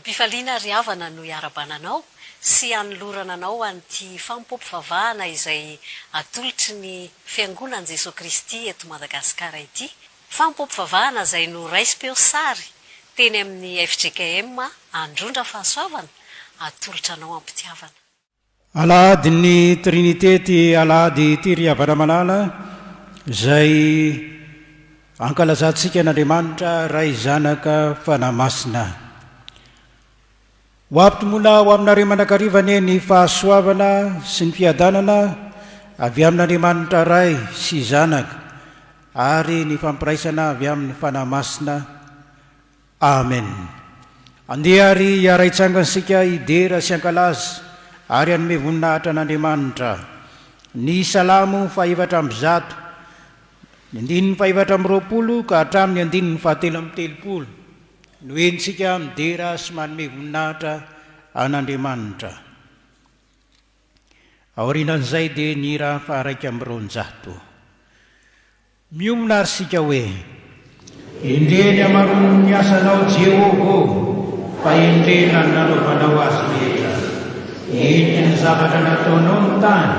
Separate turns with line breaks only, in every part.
Am-pifaliana ry havana no iarahabana anao sy anolorana anao an'ity fanompoam-pivavahana izay atolotry ny Fiangonan'i Jesoa Kristy eto Madagasikara ity. Fanompoam-pivavahana izay noraisim-peo sary teny amin'ny fjkm Androndra Fahasoavana, atolotra anao am-pitiavana.
Alahadin'ny Trinite ity alahady ity ry havana malala izay ankalazantsika an'Andriamanitra Ray Zanaka Fanahy Masina. Ho ampitomoina ho aminareo mandrakariva anie ny fahasoavana sy ny fiadanana avy amin'Andriamanitra Ray sy Zanaka ary ny fampiraisana avy amin'ny Fanahy Masina. Amen. Andeha àry hiara-hitsangana isika hidera sy hankalaza ary hanome voninahitra an'Andriamanitra. Ny Salamo faha-104, ny andininy faha-24 ka hatramin'ny andininy faha-33 no henontsika midera sy manome voninahitra an'Andriamanitra. Aorianan'izay dia ny hira faha-221. Miomana ary isika hoe. Endrey ny hamaroan'ny asanao, Jehovah ô, fa endrey na ny nanaovanao azy rehetra. Endry ny zavatra nataonao ny tany,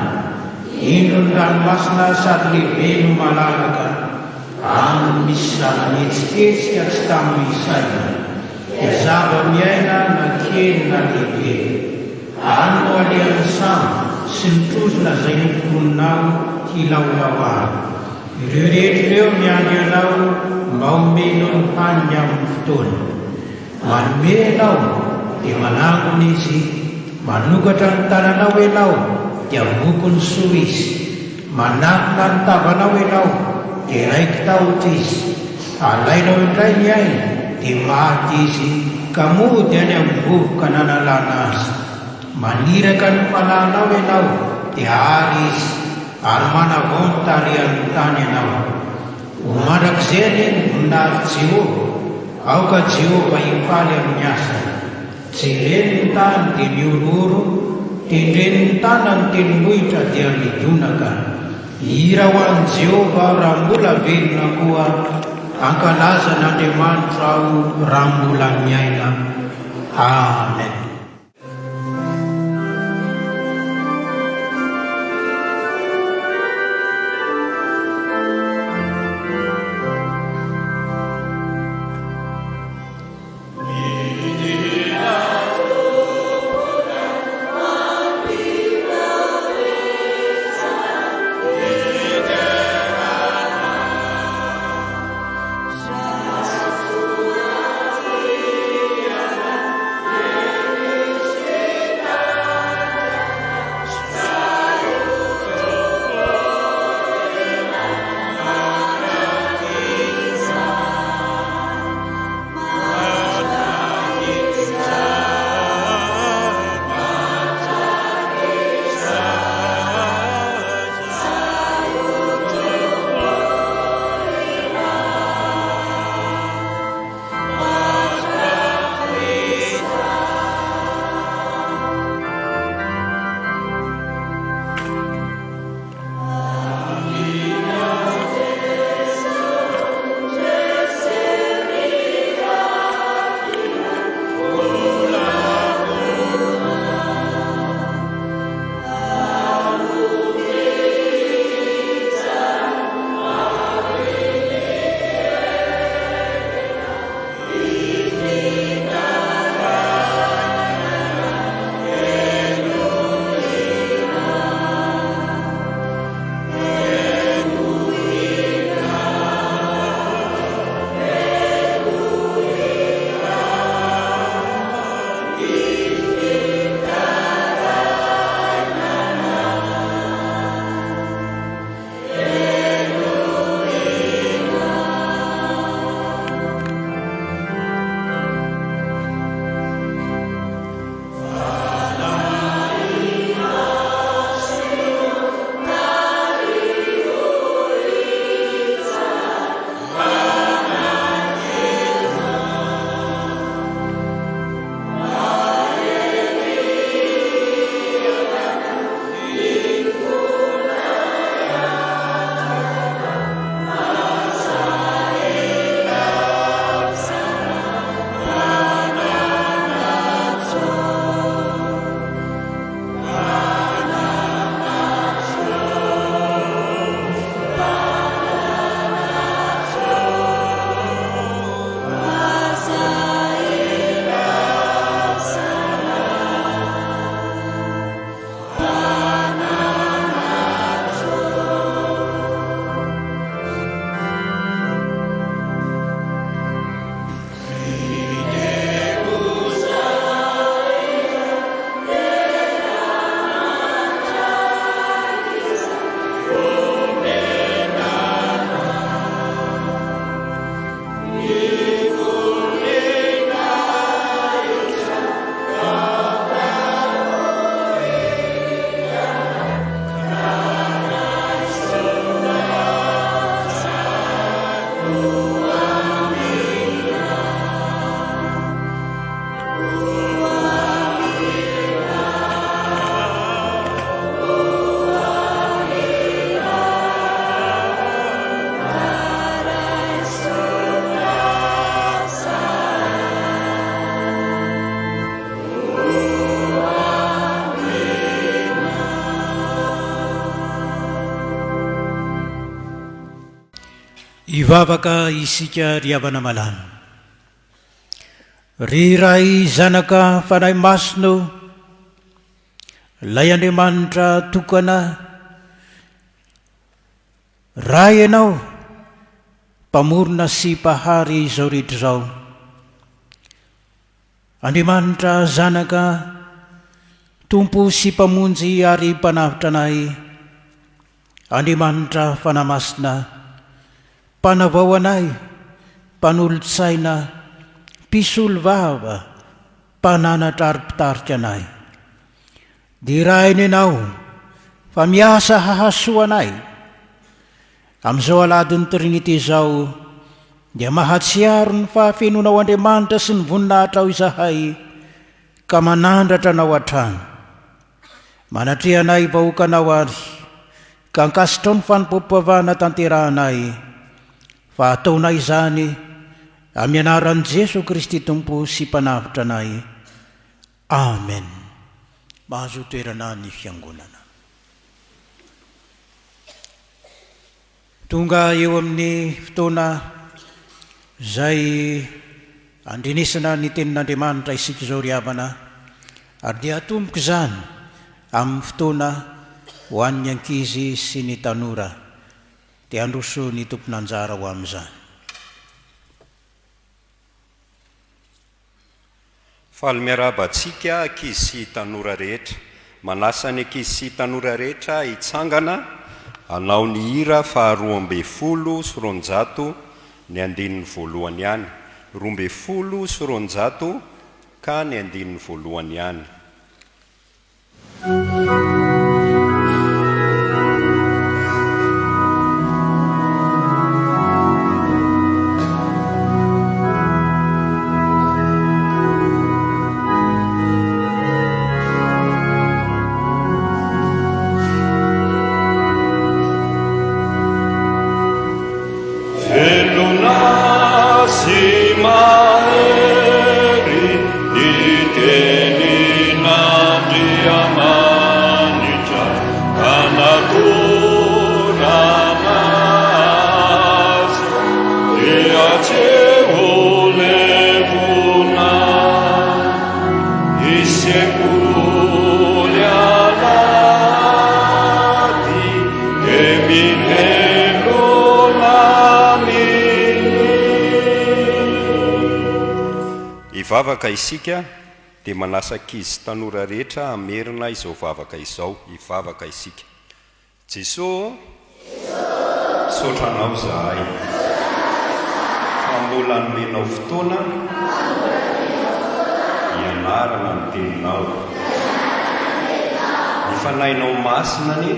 indro ny ranomasina sady lehibe no malalaka, any misy zava-mihetsiketsika tsy tamo isaina, dia zava-miaina na kely na lehibe. Any no alehan'ny sambo sy ny trozona izay noforoninao hilaolao any. Ireo rehetra ireo miandry anao mba homenao ny haniny amin'ny fotoana. Manome ianao dia manangona izy, manokatra ny tananao ianao dia voky ny soa izy, manakona ny tavanao ianao dia raiki-tahotra izy, alainao indray ny ainy dia maty izy ka mody any amin'ny vovoka nanalana azy. Maniraka ny fanahinao ianao dia àry izy, ary manavao ny tarehan'ny tany ianao. Ho mandrakizay anie ny voninahitr'i Jehovah, aoka Jehovah hifaly amin'ny asany. Jereny ny tany dia mihorohoro, tendreny ny tanany ny tendrombohitra dia midonaka. Hihira ho an'i Jehovah aho raha mbola velona koa, hankalaza an'Andriamanitro aho raha mbola miaina. Amen. Hivavaka isika ry havana malala. Ry Ray Zanaka Fanahy Masina ô, Ilay Andriamanitra tokana, Ray Ianao, Mpamorona sy Mpahary izao rehetra izao. Andriamanitra Zanaka, Tompo sy Mpamonjy ary Mpanavotra anay, Andriamanitra Fanahy Masina, Mpanavao anay, Mpanolotsaina, Mpisolovava, Mpananatra ary Mpitarika anay. Deraina Ianao fa miasa hahasoa anay. Amin'izao Alahadin'ny Trinite izao dia mahatsiaro ny fahafenoanao Andriamanitra sy ny voninahitrao izahay ka manandratra Anao hatrany. Manatreha anay vahoakanao ary ka ankasitrao ny fanompoam-pivavahana tanterahanay fa ataonay izany amin'ny anaran'i Jeso Kristy Tompo sy Mpanavotra anay. Amen. Mahazoa toerana ny fiangonana. Tonga eo amin'ny fotoana izay andrenesana ny tenin'Andriamanitra isika izao ry havana, ary dia atomboka izany amin'ny fotoana ho an'ny ankizy sy ny tanora. Dia handroso ny tompon'anjara ho amin'izany.
Faly miarahaba antsika ankizy sy tanora rehetra. Manasa ny ankizy sy tanora rehetra hitsangana hanao ny hira faha 212 ny andininy voalohany ihany. 212 ka ny andininy voalohany ihany. Velona sy mahery ny tenin'Andriamanitra ka natorana azy dia tsy ho levona. Ny sekoly alahady dia mivelona aminy. Hivavaka isika dia manasa ankizy sy tanora rehetra hamerina izao vavaka izao. Hivavaka isika. Jeso ô! Misaotra Anao izahay fa mbola nomenao fotoana hianarana ny Teninao. Ny Fanahinao Masina anie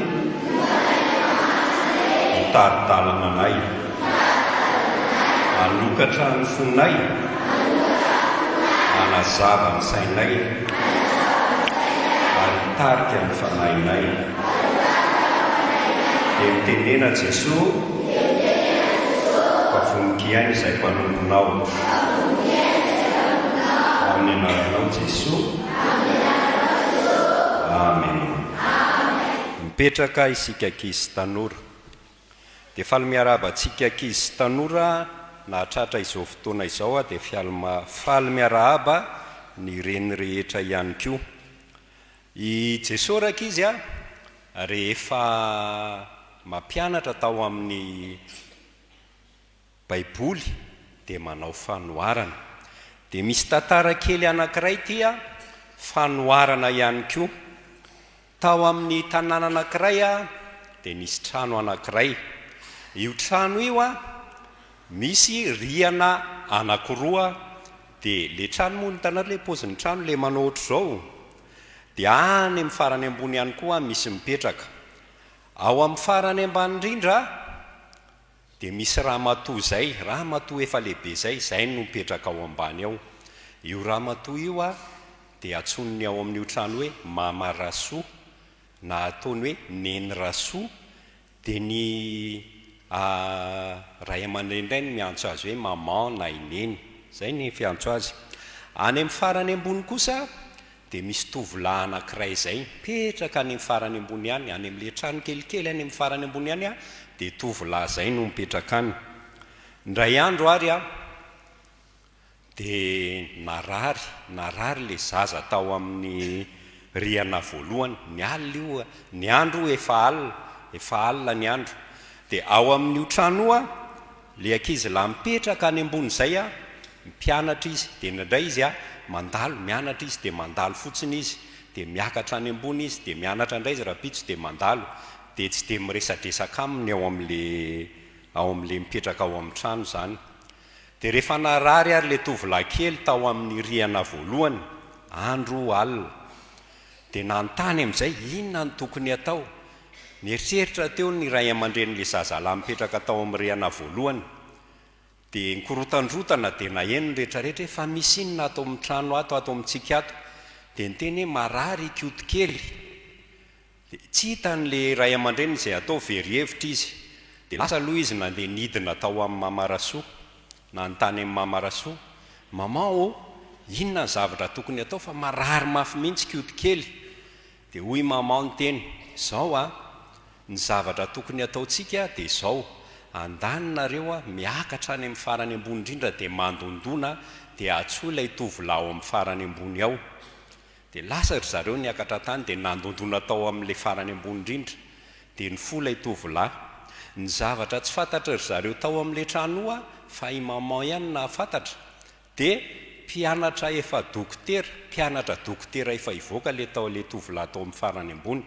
hitari-dalana anay, hanokatra ny fonay, hanazava ny sainay ary hitarika ny fanahinay. Dia mitenena Jesoa fa vonon-kihaino izay mpanomponao. Amin'ny anaranao Jesoa. Amen. Mipetraka isika ankizy sy tanora. Dia faly miarahaba antsika ankizy sy tanora nahatratra izao fotoana izao aho dia faly miarahaba ny reny rehetra ihany koa. I Jesoa rankizy a, rehefa mampianatra tao amin'ny Baiboly dia manao fanoharana. Dia misy tantara kely anankiray ity a, fanoharana ihany koa. Tao amin'ny tanàna anankiray a, dia nisy trano anankiray. Io trano io a, misy rihana anankiroa, dia ilay trano moa hitanareo ilay paozin'ny trano ilay manao ohatr'izao. Dia any amin'ny farany ambony ihany koa misy mipetraka. Ao amin'ny farany ambany indrindra dia misy ramatoa izay, ramatoa efa lehibe izay, izay no mipetraka ao ambany ao. Io ramatoa io dia antsoin'ny ao amin'io trano hoe Mama Rasoa na ataony hoe Neny Rasoa Dia ny ray aman-dreny indray no miantso azy hoe maman na i neny. Izay ny fiantso azy. Any amin'ny farany ambony kosa dia misy tovolahy anankiray izay mipetraka any amin'ny farany ambony any, any amin'ilay trano kelikely any amin'ny farany ambony any dia tovolahy izay no mipetraka any. Indray andro ary an, dia narary, narary ilay zaza tao amin'ny rihana voalohany, ny alina io, ny andro efa alina, efa alina ny andro. Dia ao amin'io trano io an, ilay ankizilahy mipetraka any ambony izay an, mpianatra izy, dia indraindray izy an, mandalo, mianatra izy dia mandalo fotsiny izy, dia miakatra any ambony izy, dia mianatra indray izy rahampitso dia mandalo, dia tsy dia miresadresaka aminy ao amin'ilay, ao amin'ilay mipetraka ao amin'ny trano izany. Dia rehefa narary ary ilay tovolahy kely tao amin'ny rihana voalohany, andro alina, dia nanontany amin'izay inona no tokony hatao. Nieritreritra teo ny ray aman-drenin'ilay zazalahy mipetraka tao amin'ny rihana voalohany. Dia nikorotandrotana dia naheno ny rehetrarehetra hoe fa misy inona ato amin'ny trano ato, ato amintsika ato. Dia niteny hoe marary i Koto kely. Dia tsy hitan'ilay ray aman-dreniny izay atao, very hevitra izy. Dia lasa aloha izy nandeha nidina tao amin'i Mama Rasoa. Nanontany an'i Mama Rasoa, Maman ô, inona ny zavatra tokony atao fa marary mafy mihitsy Koto kely? Dia hoy Maman niteny, Izao an, ny zavatra tokony ataontsika dia izao, andany nareo an, miakatra any amin'ny farany ambony indrindra dia mandondona dia antsoy ilay tovolahy ao amin'ny farany ambony ao. Dia lasa ry zareo niakatra tany dia nandondona tao amin'ilay farany ambony indrindra. Dia nifoha ilay tovolahy. Ny zavatra tsy fantatry ry zareo tao amin'ilay trano oa fa i maman ihany no nahafantatra dia mpianatra efa dokotera, mpianatra dokotera efa hivoaka ilay tao ilay tovolahy tao amin'ny farany ambony.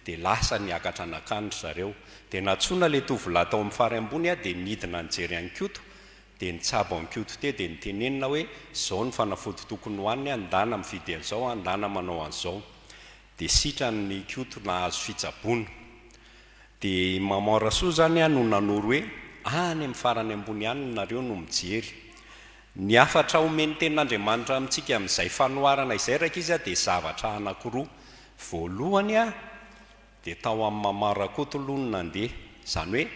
Dia lasa niakatra nankany ry zareo. Dia nantsoina ilay tovolahy tao amin'ny farany ambony dia nidina nijery an'i Koto Dia nitsabo an'i Koto teo dia nitenenina hoe zao ny fanafody tokony hohaniny an, ndana mividy an'izao an, ndana manao an'izao. Dia sitrany ny Koto nahazo fitsaboana. Dia i Maman Rasoa zany an no nanoro hoe any amin'ny farany ambony any nareo no mijery. Ny hafatra omen'ny tenin'Andriamanitra amintsika amin'izay fanoharana izay rankizy an dia zavatra anankiroa. Voalohany an, Dia tao amin'i Maman Rakoto aloha no nandeha. Izany hoe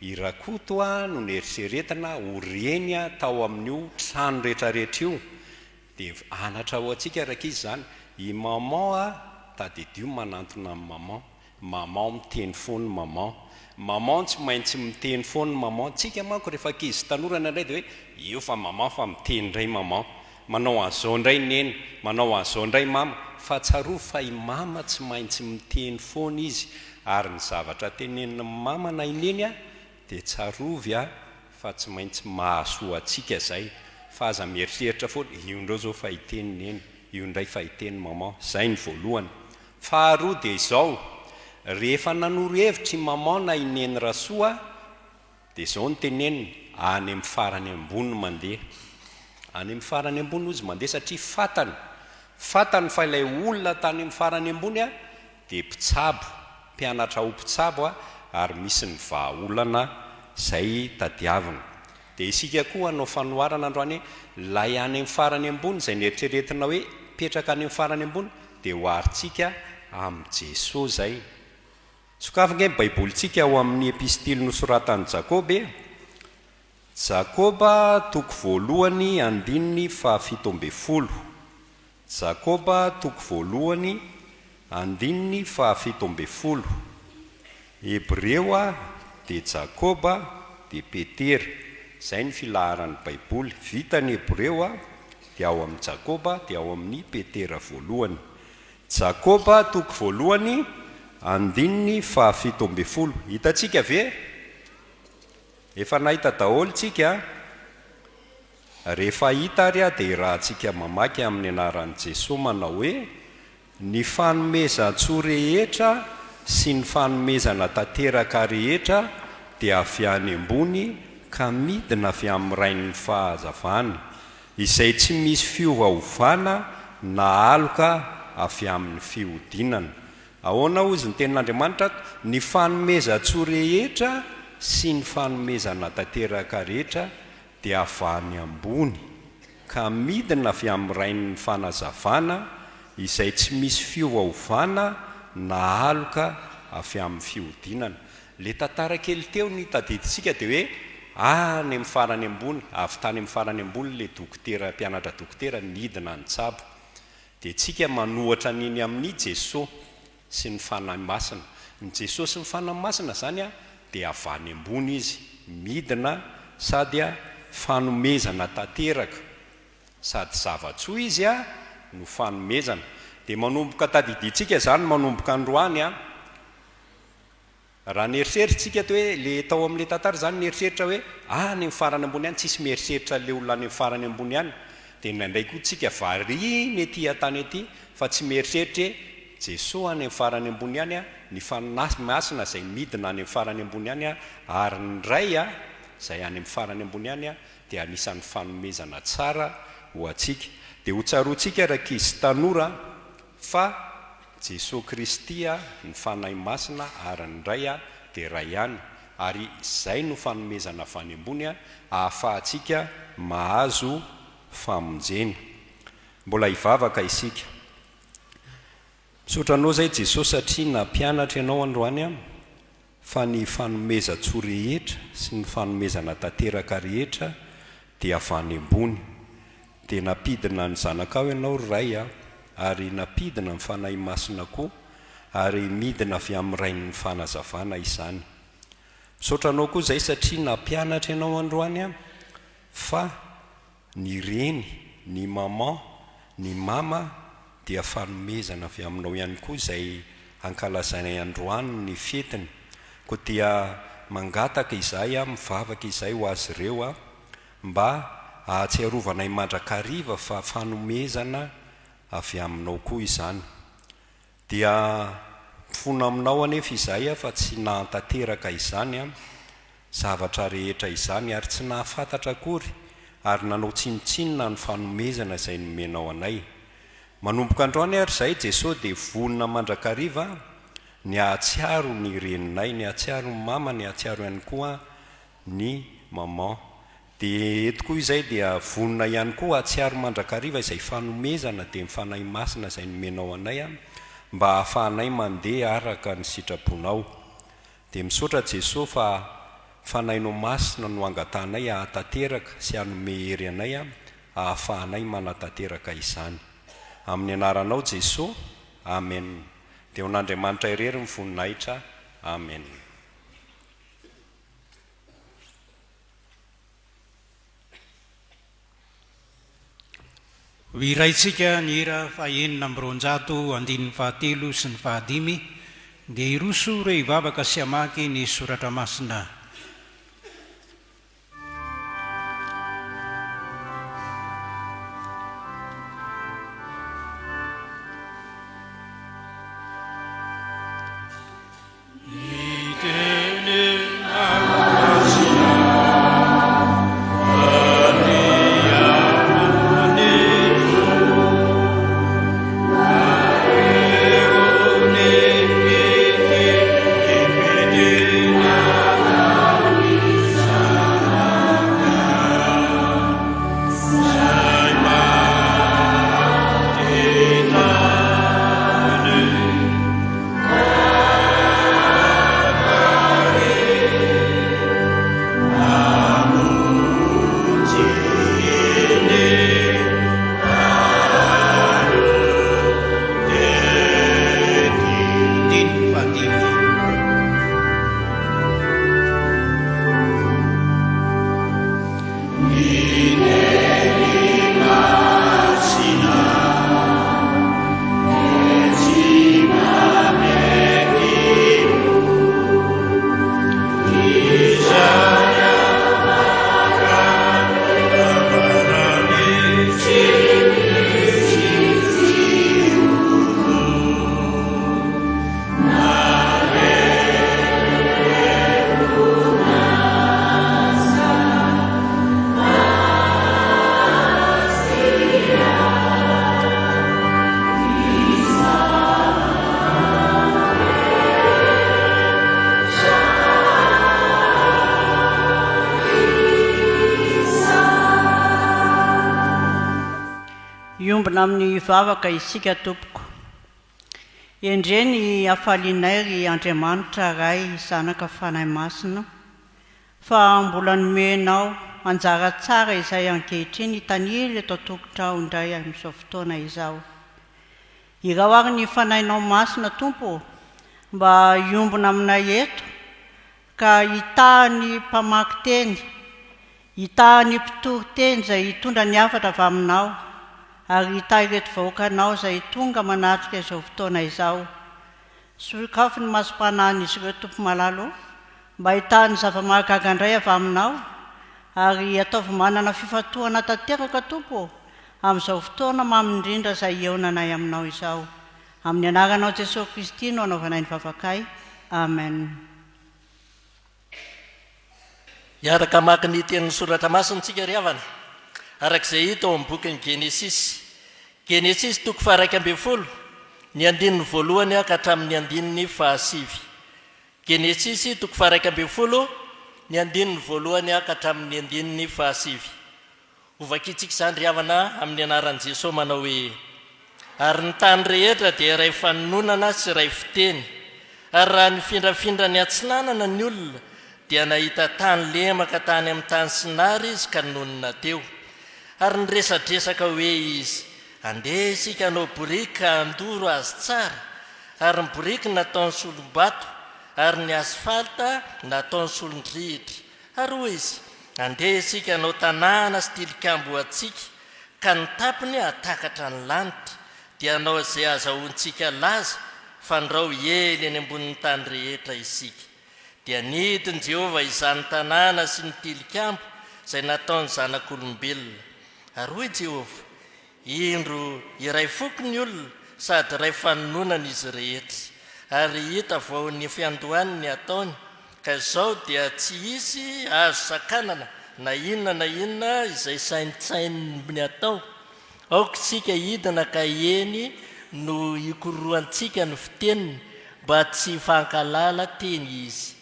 i Rakoto no neritreretina ho reny tao amin'io trano rehetrarehetra io. Dia anatra ho antsika rankizy izany. I Maman tadidio manantona an'i Maman. Maman miteny foana Maman. Maman tsy maintsy miteny foana Maman. Tsika manko rehefa ankizy sy tanora indraindray dia hoe eo fa Maman fa miteny indray Maman. Manao an'izao indray Neny, manao an'izao indray Mama, fa tsarovy fa i Mama tsy maintsy miteny foana izy ary ny zavatra tenenin'i Mama na i Neny dia tsarovy fa tsy maintsy mahasoa antsika izay, fa aza mieritreritra foana, io indray izao fa hiteny Neny, io indray fa hiteny Maman, izay ny voalohany. Faharoa dia izao, rehefa nanoro hevitra i Maman na i Neny Rasoa Dia izao no teneniny, any amin'ny farany ambony mandeha. Any amin'ny farany ambony hozy mandeha satria fatany, fatany fa ilay olona tany amin'ny farany ambony dia mpitsabo, mpianatra ho mpitsabo ary misy ny vahaolana izay tadiavina. Dia isika koa hanao fanoharana androany hoe ilay any amin'ny farany ambony izay neritreretina hoe mipetraka any amin'ny farany ambony dia oharintsika amin'i Jesoa izay. Sokafy ange ny Baibolintsika ao amin'ny epistily nosoratan'i Jakoba e! Jakoba toko voalohany andininy fahafito ambin'ny folo. Jakoba toko voalohany andininy fahafito ambin'ny folo. Hebreo dia Jakoba dia Petera. Izay ny filaharan'ny Baiboly. Vita ny Hebreo dia ao amin'i Jakoba dia ao amin'ny Petera voalohany. Jakoba toko voalohany andininy fahafito ambin'ny folo. Hitantsika ve? Efa nahita daholo tsika an! Rehefa hita ary dia irahantsika mamaky amin'ny anaran'i Jesoa manao hoe, Ny fanomezan-tsoa rehetra sy ny fanomezana tanteraka rehetra dia avy any ambony ka midina avy amin'ny Rain'ny fahazavana, Izay tsy misy fiovaovana na aloka avy amin'ny fihodinana. Ahoana hozy ny tenin'Andriamanitra ato? Ny fanomezan-tsoa rehetra sy ny fanomezana tanteraka rehetra dia avy any ambony, ka midina avy amin'ny Rain'ny fanazavana, izay tsy misy fiovaovana na aloka avy amin'ny fihodinana. Le tantara kely teo ny tadidintsika dia hoe any amin'ny farany ambony, avy tany amin'ny farany ambony le dokotera mpianatra dokotera nidina nitsabo. Dia tsika manohatra an'iny amin'i Jesoa sy ny Fanahy Masina. Ny Jesoa sy ny Fanahy Masina zany dia avy any ambony izy, midina. sady fanomezana tanteraka. Sady zava-tsoa izy no fanomezana. Dia manomboka tadidintsika izany manomboka androany an. Raha nieritreritra isika teo hoe le tao amin'ilay tantara izany nieritreritra hoe any amin'ny farany ambony any tsisy mieritreritra an'ilay olona any amin'ny farany ambony any. Dia indraindray koa tsika variana ety an-tany ety fa tsy mieritreritra hoe Jesoa any amin'ny farany ambony any, ny Fanahy Masina izay midina any amin'ny farany ambony any ary ny Ray izay any amin'ny farany ambony any dia anisan'ny fanomezana tsara ho antsika. Dia ho tsaroantsika rankizy tanora fa Jesoa Kristy, ny Fanahy Masina ary ny Ray dia Ray ihany ary izay no fanomezana avy any ambony ahafahantsika mahazo famonjena. Mbola hivavaka isika. Misaotra Anao izay Jesosy satria nampianatra Ianao androany aho fa ny fanomezan-tsoa rehetra sy ny fanomezana tanteraka rehetra dia avy any ambony. Dia nampidina ny Zanakao Ianao ry Ray a, ary nampidina ny Fanahy Masina koa, ary midina avy amin'ny Rain'ny fanazavana izany. Misaotra Anao koa izay satria nampianatra Ianao androany aho fa Ny reny, ny maman, ny mama dia fanomezana avy aminao ihany koa izay ankalazainay androany ny fetiny. Koa dia mangataka izahay a, mivavaka izahay ho azy ireo a, mba ahatsiarovanay mandrakariva fa fanomezana avy aminao koa izany. Dia mifona aminao anefa izahay fa tsy nahantateraka izany zavatra rehetra izany ary tsy nahafantatra akory ary nanao tsinontsinona ny fanomezana izay nomenao anay. Manomboka androany ary izahay Jesoa dia vonona mandrakariva ny hahatsiaro ny reninay, ny hahatsiaro ny mama, ny hahatsiaro ihany koa ny maman. Dia eto koa izay dia vonona ihany koa hahatsiaro mandrakariva izay fanomezana dia ny Fanahy Masina izay nomenao anay mba hahafahanay mandeha araka ny sitraponao. Dia misaotra Jesoa fa Fanahinao Masina no angatahanay hahatanteraka sy hanome hery anay hahafahanay manatanteraka izany. Amin'ny anaranao Jesoa. Amen. Dia ho an'Andriamanitra irery ny voninahitra. Amen.
Ho hiraintsika ny hira faha-266 andininy fahatelo sy ny fahadimy, dia hiroso ireo hivavaka sy hamaky ny soratra masina.
Hiombona amin'ny vavaka isika tompoko. Endrey ny hafalianay ry Andriamanitra Ray Zanaka Fanahy Masina fa mbola nomenao anjara tsara izay ankehitriny hitanila eto an-tongotrao indray amin'izao fotoana izao. Irao ary ny Fanahinao Masina Tompo ô mba hiombona aminay eto ka hitaha ny mpamaky teny. Hitahy ny mpitory teny izay hitondra ny hafatra avy Aminao, ary hitahy ireto vahoakanao izay tonga manatrika izao fotoana izao. Sokafy ny masom-panahin'izy ireo, Tompo malala ô, mba hitahy ny zava-mahagaga indray avy Aminao, ary ataovy manana fifantohana tanteraka, Tompo ô, amin'izao fotoana mamy indrindra izay hihaonanay Aminao izao. Amin'ny Anaranao Jesoa Kristy no anaovanay ny vavakay. Amen.
Hiaraka hamaky ny tenin'ny Soratra Masina isika ry havana, araka izay hita ao amin'ny bokin'ny Genesisy. Genesisy toko faha-11, ny andininy voalohany ka hatramin'ny andininy fahasivy. Genesisy toko faha-11, ny andininy voalohany ka hatramin'ny andininy fahasivy. Hovakintsika izany ry havana amin'ny anaran'i Jesoa manao hoe, Ary ny tany rehetra dia iray fanononana sy iray fiteny. Ary raha nifindrafindra niatsinanana ny olona, dia nahita tany lemaka tany amin'ny tany Sinara izy ka nonina teo. Ary niresadresaka hoe izy, Andeha isika hanao boriky ka handoro azy tsara. Ary ny boriky nataony solom-bato, ary ny asfalta nataony solon-drihitra. Ary hoy izy, Andeha isika hanao tanàna sy tilikambo ho antsika, ka ny tapony hahatakatra ny lanitra, dia hanao izay hahazahoantsika laza, fandrao hiely eny ambonin'ny tany rehetra isika. Dia nidin'i Jehovah izany tanàna sy ny tilikambo izay nataon'ny zanak'olombelona. Ary hoy Jehovah, Indro, iray foko ny olona, sady iray fanononana izy rehetra. Ary hita vao ny fiandohany ny ataony, ka izao dia tsy hisy azo sakanana na inona na inona izay saintsaininy atao. Aoka isika hidina ka eny no hikororohantsika ny fiteniny, mba tsy hifankahalala teny izy.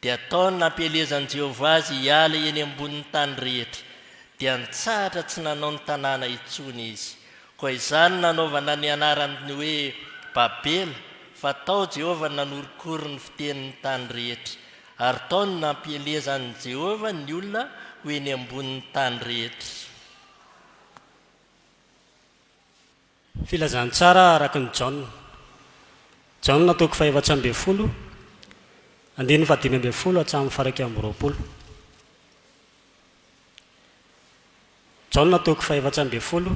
Dia ataony nampielezan'i Jehovah azy hiala eny ambonin'ny tany rehetra. Dia nitsahatra tsy nanao ny tanàna intsony izy. Koa izany no nanaovana ny anarany hoe Babela, fa tao Jehovah no nanorokoro ny fitenin'ny tany rehetra. Ary tao no nampielezan'i Jehovah ny olona ho eny ambonin'ny tany rehetra.
Filazantsara araka an'i Jaona. Jaona toko faha-14, andininy faha-15 hatramin'ny faha-21. Jaona toko faha-14,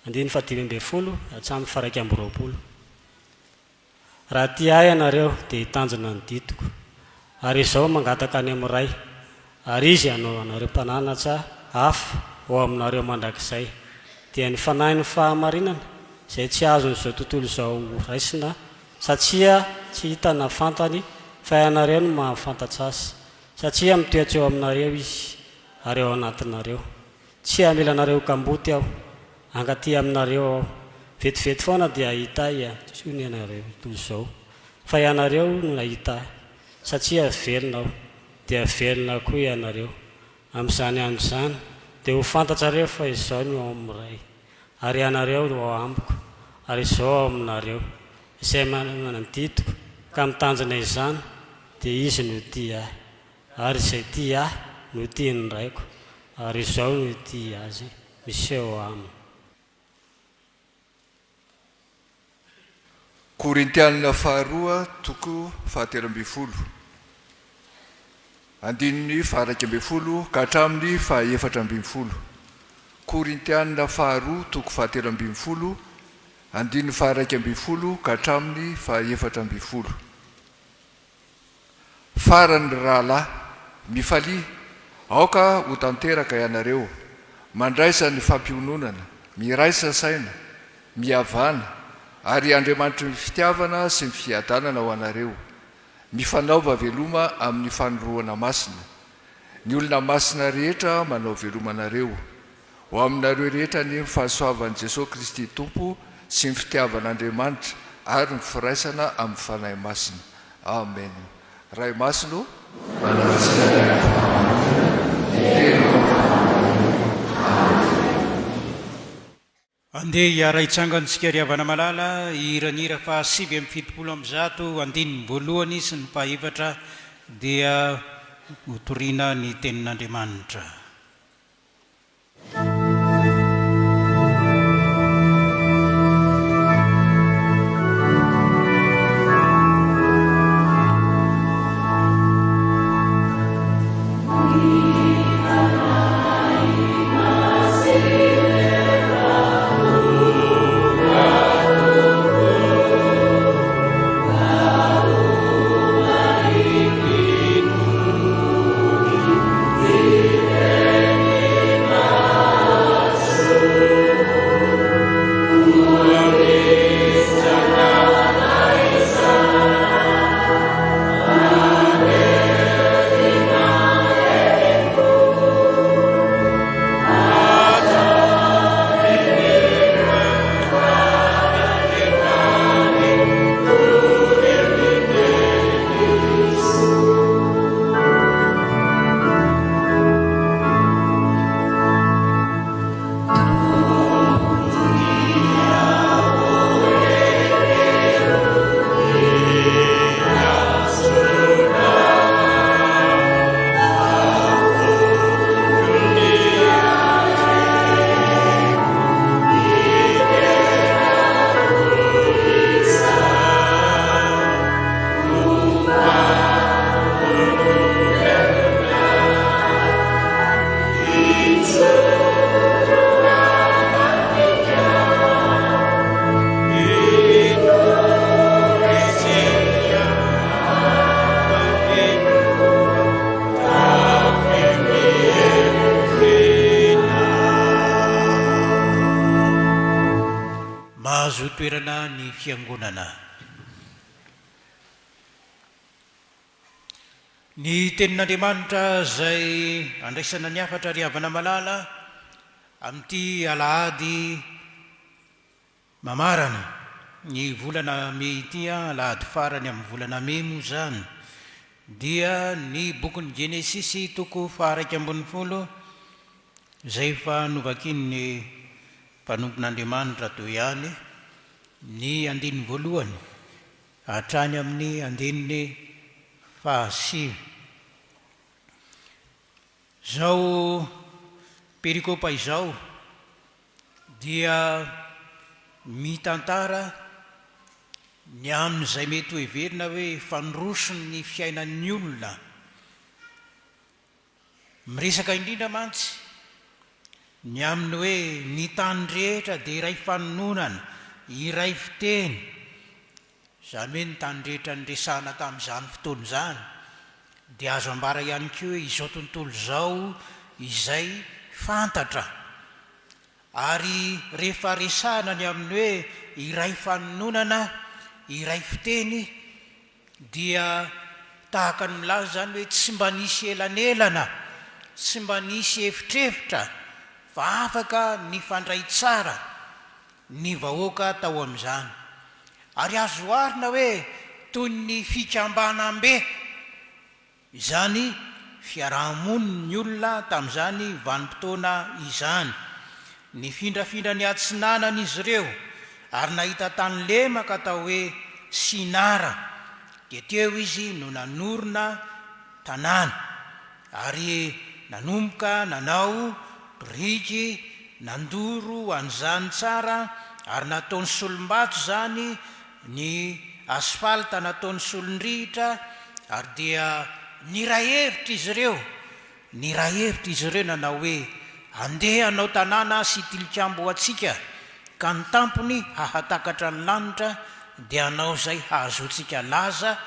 andininy faha-15 hatramin'ny faha-21. Raha tia Ahy ianareo, dia hitanjona ny didiko. Ary Izaho mangataka any amin'ny Ray, ary Izy hanao anareo mpananatra hafa ho aminareo mandrakizay, dia ny Fanahin'ny fahamarinana, izay tsy azon'izao tontolo izao horaisina, satria tsy hita na fantany, fa ianareo no mahafantatra Azy, satria mitoetra eo aminareo Izy, ary ao anatinareo. Tsy hamela anareo ho kamboty Aho. Hankaty aminareo Aho. Vetivety foana dia hahita Ahy intsony ianareo toy izao. Fa ianareo no nahita Ahy. Satria velona Aho, dia velona koa ianareo. Amin'izany andro izany, dia ho fantatrareo fa Izaho no ao amin'ny Ray, ary ianareo no ao Amiko, ary Izaho ao aminareo. Izay manana ny didiko ka mitandrina izany, dia izy no tia Ahy. Ary izay tia Ahy no tian'ny Raiko, ary Izaho no tia azy, miseho aminy.
Korintiana faharoa toko fahatelo ambin'ny folo, andininy faha-iraika ambin'ny folo ka hatramin'ny faha-efatra ambin'ny folo. Korintiana faharoa toko fahatelo ambin'ny folo, andininy faha-iraika ambin'ny folo ka hatramin'ny faha-efatra ambin'ny folo. Farany ry rahalahy, mifalia, aoka ho tanteraka ianareo, mandraisa ny fampiononana, miraisa saina, mihavàna, ary Andriamanitry ny fitiavana sy ny fiadanana ho anareo. Mifanaova veloma amin'ny fanorohana masina. Ny olona masina rehetra manao veloma anareo. Ho aminareo rehetra anie ny fahasoavan'i Jesoa Kristy Tompo sy ny fitiavan'Andriamanitra ary ny firaisana amin'ny Fanahy Masina. Amen. Ray Masina o! Manasina ny andro fahamarinana, ny teninao fahamarinana. Amen.
Andeha hiara-hitsangana isika ry havana malala, hihira ny hira faha 179, andininy voalohany sy ny faha efatra dia hotorina ny tenin'Andriamanitra. Mahazoa toerana ny Fiangonana. Ny Tenin'Andriamanitra izay andraisana ny hafatra ry havana malala amin'ity alahady mamarana ny volana mey ity, alahady farany amin'ny volana mey moa izany, dia ny bokin'ny Genesisy toko faha-11 izay efa novakian'ny mpanompon'Andriamanitra teo ihany ny andininy voalohany hatrany amin'ny andininy fahasivy. Izao perikopa izao dia mitantara ny amin'izay mety ho heverina hoe fandroson'ny fiainan'ny olona. Miresaka indrindra mantsy ny amin'ny hoe ny tany rehetra dia iray fanononana, iray fiteny, izany hoe ny tany rehetra niresahana tamin'izany fotoana izany dia azo ambara ihany koa hoe izao tontolo izao izay fantatra. Ary rehefa resahana ny amin'ny hoe iray fanononana, iray fiteny, Dia tahaka ny milaza izany hoe tsy mba nisy elanelana, tsy mba nisy efitrefitra fa afaka nifandray tsara ny vahoaka tao amin'izany. Ary azo oharina hoe toy ny fikambanam-be. Izany fiaraha-monin'ny olona tamin'izany vanim-potoana izany. Nifindrafindra niatsinanana izy ireo ary nahita tany lemaka atao hoe Sinara, dia teo izy no nanorina tanàna, ary nanomboka nanao biriky, nandoro an'izany tsara ary nataony solom-bato izany Ny asphalte nataony solon-drihitra ary dia niray hevitra izy ireo, niray hevitra izy ireo nanao hoe, Andeha hanao tanàna sy tilikambo ho antsika, ka ny tampony hahatakatra ny lanitra, dia hanao izay hahazoantsika laza,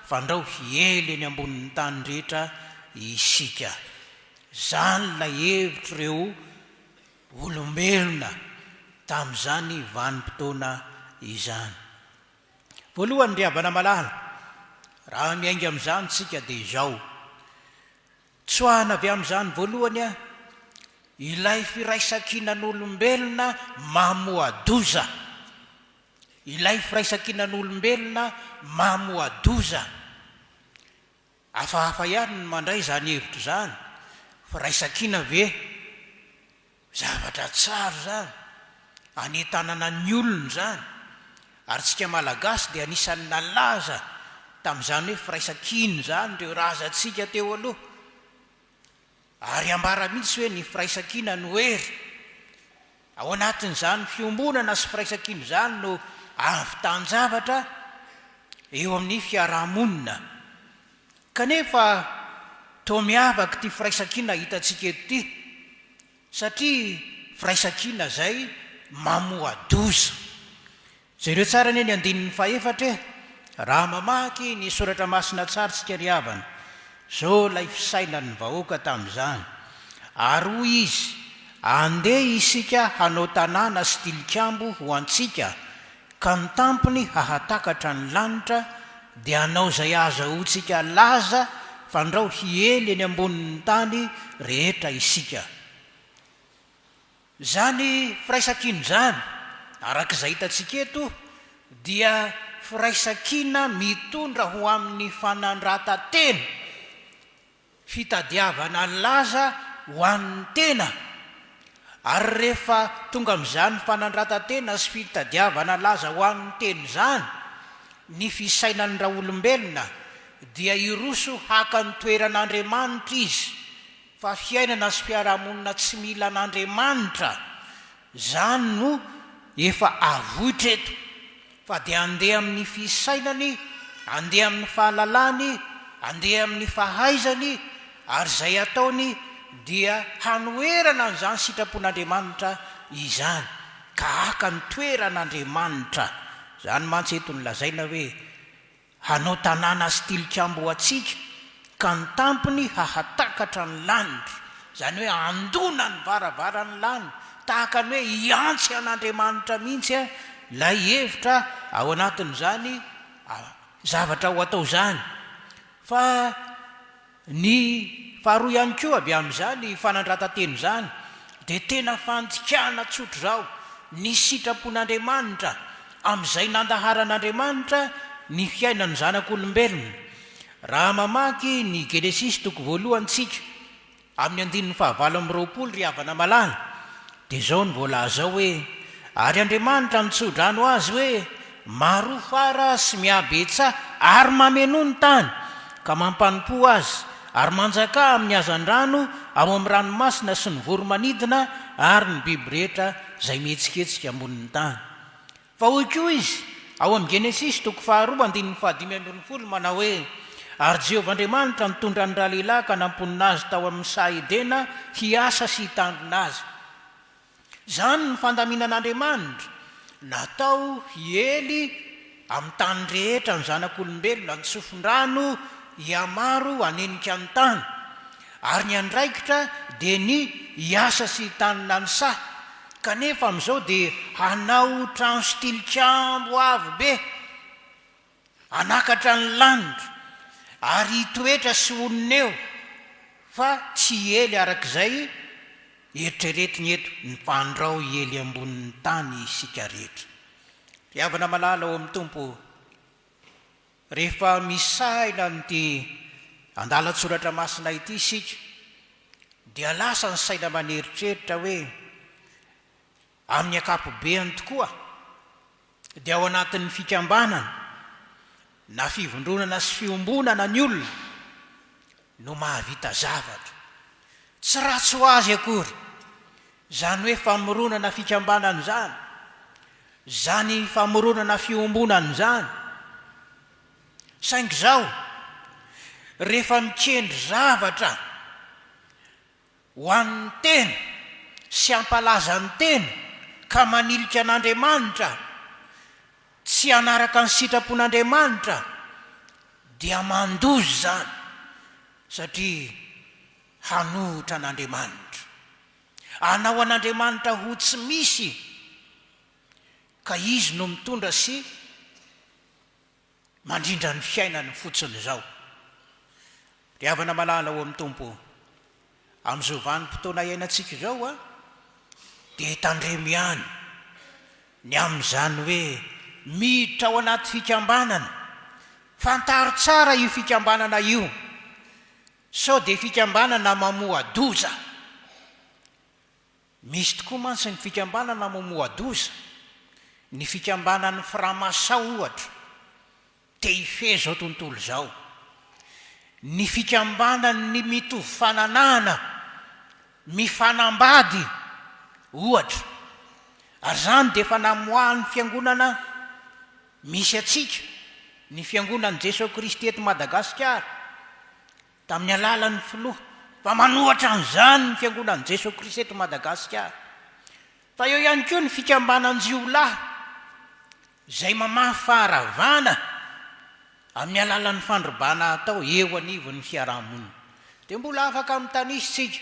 fandrao hiely eny ambonin'ny tany rehetra isika. Izany ilay hevitr'ireo olombelona tamin'izany vanim-potoana izany. Voalohany ry havana malala, raha miainga amin'izany isika dia izao, tsoahana avy amin'izany voalohany a, ilay firaisankinan'olombelona mamoa-doza, ilay firaisankinan'olombelona mamoa-doza. Hafahafa ihany ny mandray izany hevitra izany, firaisankina ve? Zavatra tsara izany, anentanana ny olona izany, ary tsika Malagasy dia anisan'ny nalaza tamin'izany hoe firaisankina izany ireo razantsika teo aloha. Ary ambara mihitsy hoe ny firaisankina no hery. Ao anatin'izany fiombonana sy firaisankina izany no ahavitan-javatra eo amin'ny fiarahamonina. Kanefa toa miavaka ity firaisankina hitantsika eto ity, satria firaisankina izay mamoa-doza. Jereo tsara anie ny andininy fahefatra e! Raha mamaky ny soratra masina tsara tsika ry havana, zao ilay fisainan'ny vahoaka tamin'izany, Ary hoy izy, Andeha isika hanao tanàna sy tilikambo ho antsika, ka ny tampony hahatakatra ny lanitra, dia hanao izay hahazahoantsika laza fandrao hiely eny ambonin'ny tany rehetra isika. Izany firaisankina izany, araka izay hitantsika eto, dia firaisankina mitondra ho amin'ny fanandratan-tena, fitadiavana laza ho an'ny tena. Ary rehefa tonga amin'izany fanandratan-tena sy fitadiavana laza ho an'ny tena izany ny fisainan'ny raolombelona, dia hiroso haka ny toeran'Andriamanitra izy Fa fiainana sy fiarahamonina tsy mila an'Andriamanitra izany no efa avoitra eto, fa dia andeha amin'ny fisainany, andeha amin'ny fahalalany, andeha amin'ny fahaizany, ary izay ataony dia hanoherana an'izany sitrapon'Andriamanitra izany, ka haka ny toeran'Andriamanitra. Izany mantsy eto no lazaina hoe Hanao tanàna sy tilikambo ho antsika, ka ny tampony hahatakatra ny lanitra, izany hoe handona ny varavaran'ny lanitra, tahaka ny hoe hiantsy an'Andriamanitra mihitsy. ilay hevitra ao anatin'izany zavatra ho atao izany. Fa ny faharoa ihany koa avy amin'izany fanandratan-tena izany dia tena fandikana tsotr'izao ny sitrapon'Andriamanitra amin'izay nandaharan'Andriamanitra ny fiainan'ny zanak'olombelona. Raha mamaky ny Genesisy toko voalohany tsika Amin'ny andininy fahavalo amby 20, ry havana malala, dia izao no voalaza ao hoe, Ary Andriamanitra nitso-drano azy hoe, Maroa fara sy mihabetsaha ary mamenoa ny tany, ka mampanompoa azy, ary manjakà amin'ny hazandrano ao amin'ny ranomasina sy ny voro-manidina ary ny biby rehetra izay mihetsiketsika ambonin'ny tany. Fa hoy koa izy, ao amin'ny Genesisy toko faharoa andininy fahadimy 15, manao hoe, Ary Jehovah Andriamanitra nitondra ny ralehilahy ka namponina azy tao amin'ny saha Edena hiasa sy hitandrina azy. Izany ny fandaminan'Andriamanitra, natao hiely amin'ny tany rehetra ny zanak'olombelona, ny tsofin-drano hihamaro hanenika ny tany. Ary ny andraikitra dia ny hiasa sy hitandrina ny saha. Kanefa amin'izao dia hanao trano sy tilikambo avo be hanakatra ny lanitra ary hitoetra sy honina eo fa tsy hiely araka izay eritreretiny eto ny mpandrao hiely ambonin'ny tany isika rehetra. Ry havana malala ao amin'ny Tompo ô, rehefa misaina an'ity andalan-tsoratra masina ity isika Dia lasa ny saina maneritreritra hoe amin'ny ankapobeany tokoa dia ao anatin'ny fikambanana na fivondronana sy fiombonana ny olona no mahavita zavatra. Tsy ratsy ho azy akory izany hoe famoronana fikambanana izany, izany famoronana fiombonana izany. Saingy izao, rehefa mikendry zavatra ho an'ny tena sy hampalaza ny tena ka manilika an'Andriamanitra tsy hanaraka ny sitrapon'Andriamanitra dia mandoza izany satria hanohitra an'Andriamanitra. Hanao an'Andriamanitra ho tsy misy ka Izy no mitondra sy Mandrindra ny fiainany fotsiny izao. Ry havana malala ao amin'ny Tompo, amin'izao vanim-potoana iainantsika izao a, dia tandremo ihany ny amin'izany hoe miditra ao anaty fikambanana. Fantaro tsara io fikambanana io, sao dia fikambanana mamoa-doza. Misy tokoa mantsy ny fikambanana mamoa-doza, ny fikambanan'ny framasao ohatra, te hifehy izao tontolo izao, ny fikambanan'ny mitovy fananahana, mifanambady ohatra, ary izany dia efa namoahan'ny fiangonana misy antsika, ny fiangonan'i Jesoa Kristy eto Madagasikara, Tamin'ny alalan'ny filoha fa manohatra an'izany ny Fiangonan'i Jesoa Kristy eto Madagasikara. Fa eo ihany koa ny fikambanan-jiolahy izay mamafy faharavana amin'ny alalan'ny fandrobana atao eo anivon'ny fiarahamonina. Dia mbola afaka mitanisa isika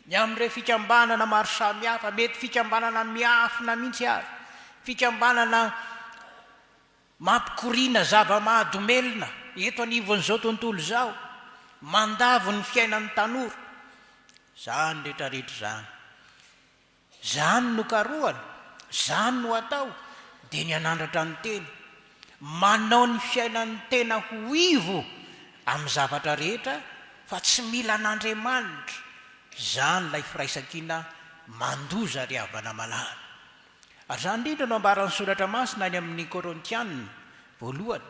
ny amin'ireo fikambanana maro samihafa, mety fikambanana miafina mihitsy ary, fikambanana Mampikoriana zava-mahadomelina eto anivon'izao tontolo izao, mandavo ny fiainan'ny tanora, izany rehetrarehetra izany. Izany no karohana, izany no atao, dia ny hanandratra ny tena, manao ny fiainan'ny tena ho ivo amin'ny zavatra rehetra fa tsy mila an'Andriamanitra, izany ilay firaisankina mandoza ry havana malala. Ary izany indrindra no ambaran'ny Soratra Masina any amin'ny Korintiana voalohany,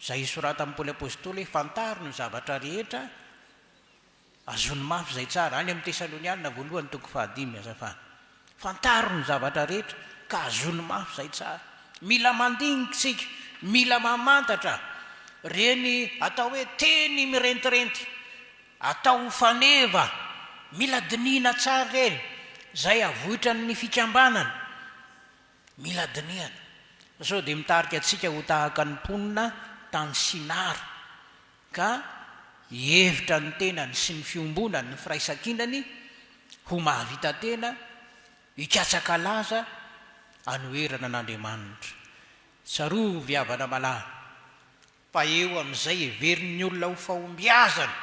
izay isoratan'i Paoly Apostoly hoe, Fantaro ny zavatra rehetra, azony mafy izay tsara. Any amin'ny Tesaloniana voalohany toko fahadimy, azafady. Fantaro ny zavatra rehetra, ka azony mafy izay tsara. Mila mandinika isika, mila mamantatra ireny atao hoe teny mirentirenty Atao ho faneva, mila dinihina tsara ireny, izay avoitran'ny fikambanana, mila dinihana, fa sao dia mitarika antsika ho tahaka ny mponina tany Sinara, ka hihevitra ny tenany sy ny fiombonany, ny firaisankinany ho mahavita tena, hikatsaka laza. anoherana an'Andriamanitra. Tsarovy havana malala fa eo amin'izay heverin'ny olona ho fahombiazana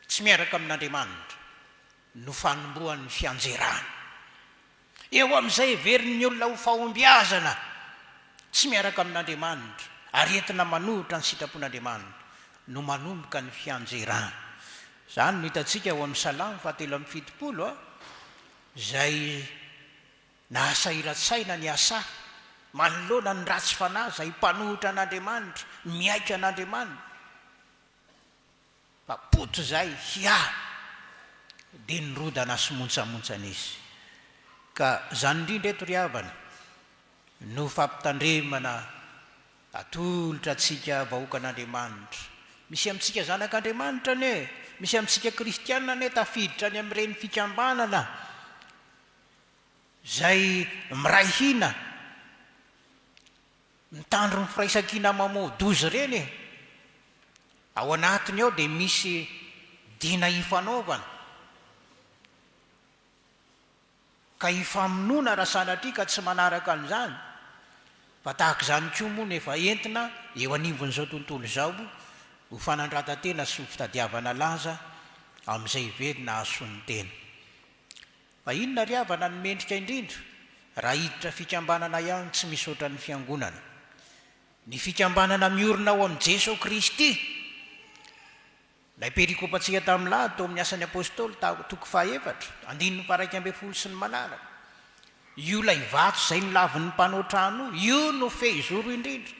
tsy miaraka amin'Andriamanitra no fanombohan'ny fianjerana. Eo amin'izay heverin'ny olona ho fahombiazana tsy miaraka amin'Andriamanitra ary entina manohitra ny sitrapon'Andriamanitra no manomboka ny fianjerana. Izany no hitantsika ao amin'ny Salamo fahatelo amby 70, izay nahasahiran-tsaina an'i Asa manoloana ny ratsy fanahy izay mpanohitra an'Andriamanitra, mihaika an'Andriamanitra. Fa poto izay hià dia nirodana sy montsamontsana izy. Ka izany indrindra eto ry havana no fampitandremana atolotra antsika vahoakan'Andriamanitra. Misy amintsika zanak'Andriamanitra anie, misy amintsika kristiana anie tafiditra any amin'ireny fikambanana izay miray hina, Mitandro ny firaisankina mamoa-doza ireny e! Ao anatiny ao dia misy dina ifanaovana, ka ifamonoana raha sanatria ka tsy manaraka an'izany. Fa tahaka izany koa moa no efa entina eo anivon'izao tontolo izao ho fanandratan-tena sy ho fitadiavana laza amin'izay heverina hahasoa ny tena. Fa inona ry havana no mendrika indrindra raha hiditra fikambanana ihany tsy misy ohatran'ny fiangonana? Ny fikambanana miorina ao amin'i Jeso Kristy. Ilay perikopantsika tamin'ny lahady tao amin'ny Asan'ny Apostoly toko fahaefatra, andininy faha-11 sy ny manaraka. Io ilay vato izay nolavin'ny mpanao trano io, io no fehizoro indrindra.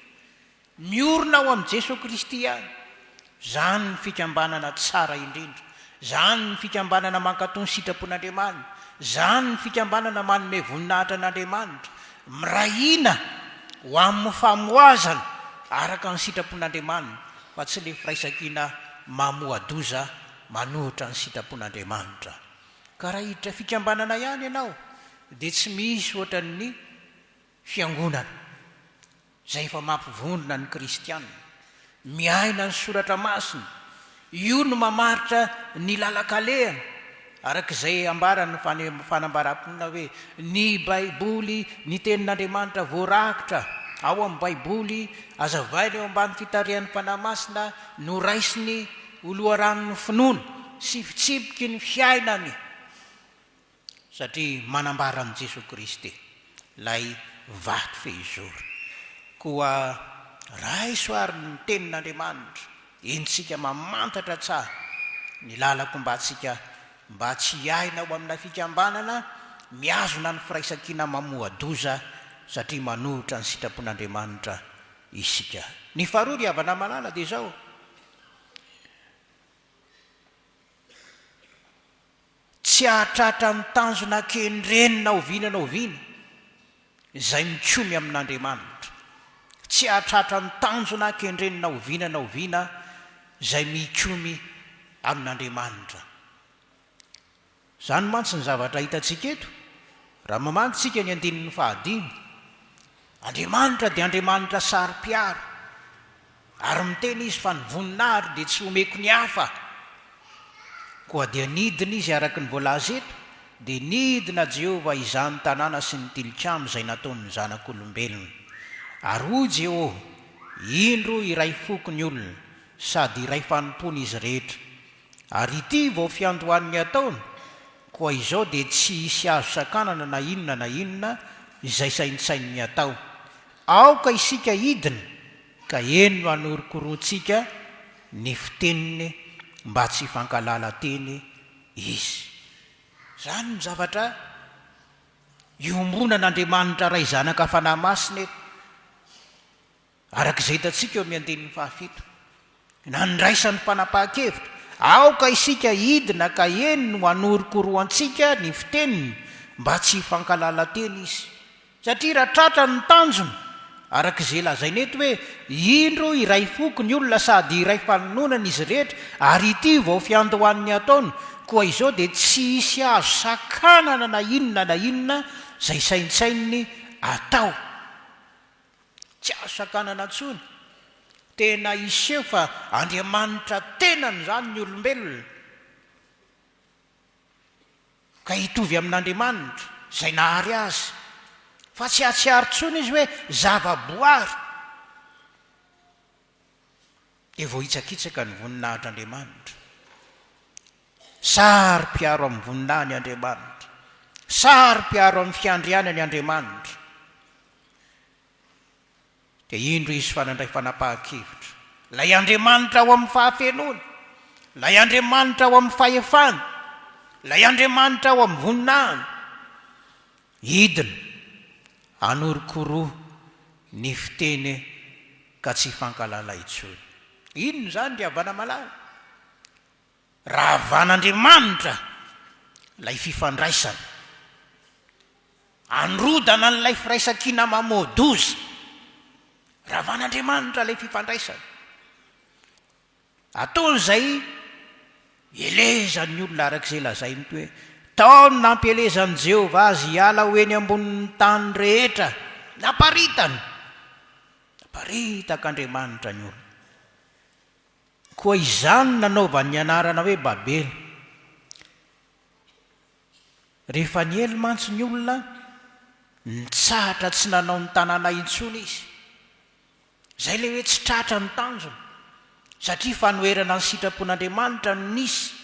Miorina ao amin'i Jesoa Kristy ihany. Izany ny fikambanana tsara indrindra. Izany ny fikambanana mankatò ny sitrapon'Andriamanitra. Izany ny fikambanana manome voninahitra an'Andriamanitra. Miray hina ho amin'ny famohazana araka ny sitrapon'Andriamanitra, fa tsy ilay firaisankina mamoa-doza manohitra ny sitrapon'Andriamanitra. Ka raha hiditra fikambanana ihany ianao, dia tsy misy ohatran'ny fiangonana. izay efa mampivondrona ny kristiana, miaina ny soratra masina, io no mamaritra ny lalan-kalehany, araka izay ambaran'ny fanambaram-pinoana hoe ny Baiboly, ny Tenin'Andriamanitra voarakitra ao amin'ny Baiboly, azavaina eo ambany fitarihan'ny Fanahy Masina, no raisiny ho loharanon'ny finoana sy fitsipiky ny fiainany. Satria manambara an'i Jesoa Kristy, ilay vato fehizoro. Koa raiso ary ny Tenin'Andriamanitra, entintsika mamantatra tsara ny lalan-kombantsika mba tsy hiaina ao amina fikambanana mihazona ny firaisankina mamoa-doza satria manohitra ny sitrapon'Andriamanitra isika. Ny faharoa ry havana malala dia izao, Tsy hahatratra ny tanjona kendreny na oviana na oviana izay mikomy amin'Andriamanitra. Tsy hahatratra ny tanjona kendreny na oviana na oviana izay mikomy amin'Andriamanitra. Izany mantsy ny zavatra hitantsika eto, raha mamaky tsika ny andininy fahadimy. Andriamanitra dia Andriamanitra saro-piaro, ary miteny Izy fa ny voninahitro dia tsy homeko ny hafa. Koa dia nidina Izy araka ny voalaza eto, dia nidina Jehovah hizaha ny tanàna sy ny tilikambo izay nataon'ny zanak'olombelona. Ary hoy Jehovah, Indro iray foko ny olona, sady iray fanompoana izy rehetra. Ary ity vao fiandohan'ny ataony, koa izao dia tsy hisy azo sakanana na inona na inona izay saintsaininy atao. Aoka isika hidina, ka eny no hanorokoroantsika ny fiteniny mba tsy hifankahalala teny izy. Izany no zavatra iombonan'Andriamanitra Ray Zanaka Fanahy Masina eto. Araka izay hitantsika eo amin'ny andininy fahafito, nandraisany fanapahan-kevitra, Aoka isika hidina ka eny no hanorokoroantsika ny fiteniny mba tsy hifankahalala teny izy. Satria raha tratra ny tanjona, araka izay lazaina eto hoe, Indro iray foko ny olona sady iray fanononana izy rehetra, ary ity vao fiandohan'ny ataony, koa izao dia tsy hisy azo sakanana na inona na inona izay saintsaininy atao. Tsy azo sakanana intsony. Tena hiseho fa Andriamanitra tenany izany ny olombelona, ka hitovy amin'Andriamanitra izay nahary azy. Fa tsy hahatsiaro intsony izy hoe zava-boary. Dia voahitsakitsaka ny voninahitr'Andriamanitra. Saro-piaro amin'ny voninahiny Andriamanitra. Saro-piaro amin'ny fiandrianany Andriamanitra. Dia indro izy fa nandray fanapahan-kevitra. Ilay Andriamanitra ao amin'ny fahafenoany, ilay Andriamanitra ao amin'ny fahefany, ilay Andriamanitra ao amin'ny voninahiny, hidina hanorokoro ny fiteny ka tsy hifankahalala intsony. Inona izany ry havana malala? Ravan'Andriamanitra ilay fifandraisana. Androdana an'ilay firaisankina mamoa-doza. Ravan'Andriamanitra ilay fifandraisana. Ataony izay hielezan'ny olona araka izay lazainy hoe, Tao no nampielezan'i Jehovah azy hiala ho eny ambonin'ny tany rehetra. Naparitany. Naparitak'Andriamanitra ny olona. Koa izany no nanaovany ny anarana hoe Babela. Rehefa niely mantsy ny olona, nitsahatra tsy nanao ny tanàna intsony izy. Izay ilay hoe tsy tratra ny tanjona, satria fanoherana ny sitrapon'Andriamanitra no nisy.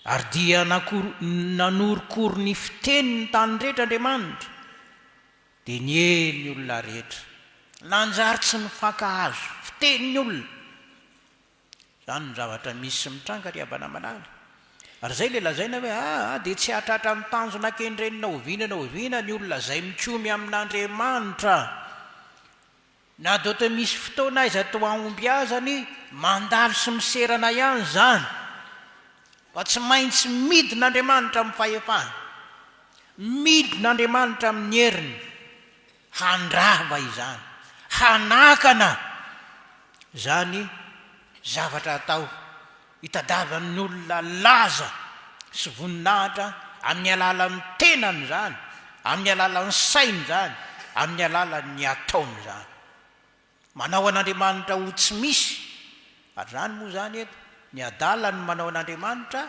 Ary dia nanorokoro ny fiteny ny tany rehetra Andriamanitra. Dia niely ny olona rehetra. Nanjary tsy nifankahazo fiteny ny olona. Izany no zavatra misy sy mitranga ry havana malala. Ary izay ilay lazaina hoe aa dia tsy hahatratra ny tanjona kendreny na oviana na oviana ny olona izay mikomy amin'Andriamanitra. Na dia toa misy fotoana aiza toa ahombiazany, mandalo sy miserana ihany izany, fa tsy maintsy midina Andriamanitra amin'ny fahefany, midina Andriamanitra amin'ny heriny, handrava izany, hanakana izany zavatra atao hitadiavan'ny olona laza sy voninahitra amin'ny alalan'ny tenany izany, amin'ny alalan'ny sainy izany, amin'ny alalan'ny ataony izany. Manao an'Andriamanitra ho tsy misy, ary izany moa izany eto, ny adala no manao an'Andriamanitra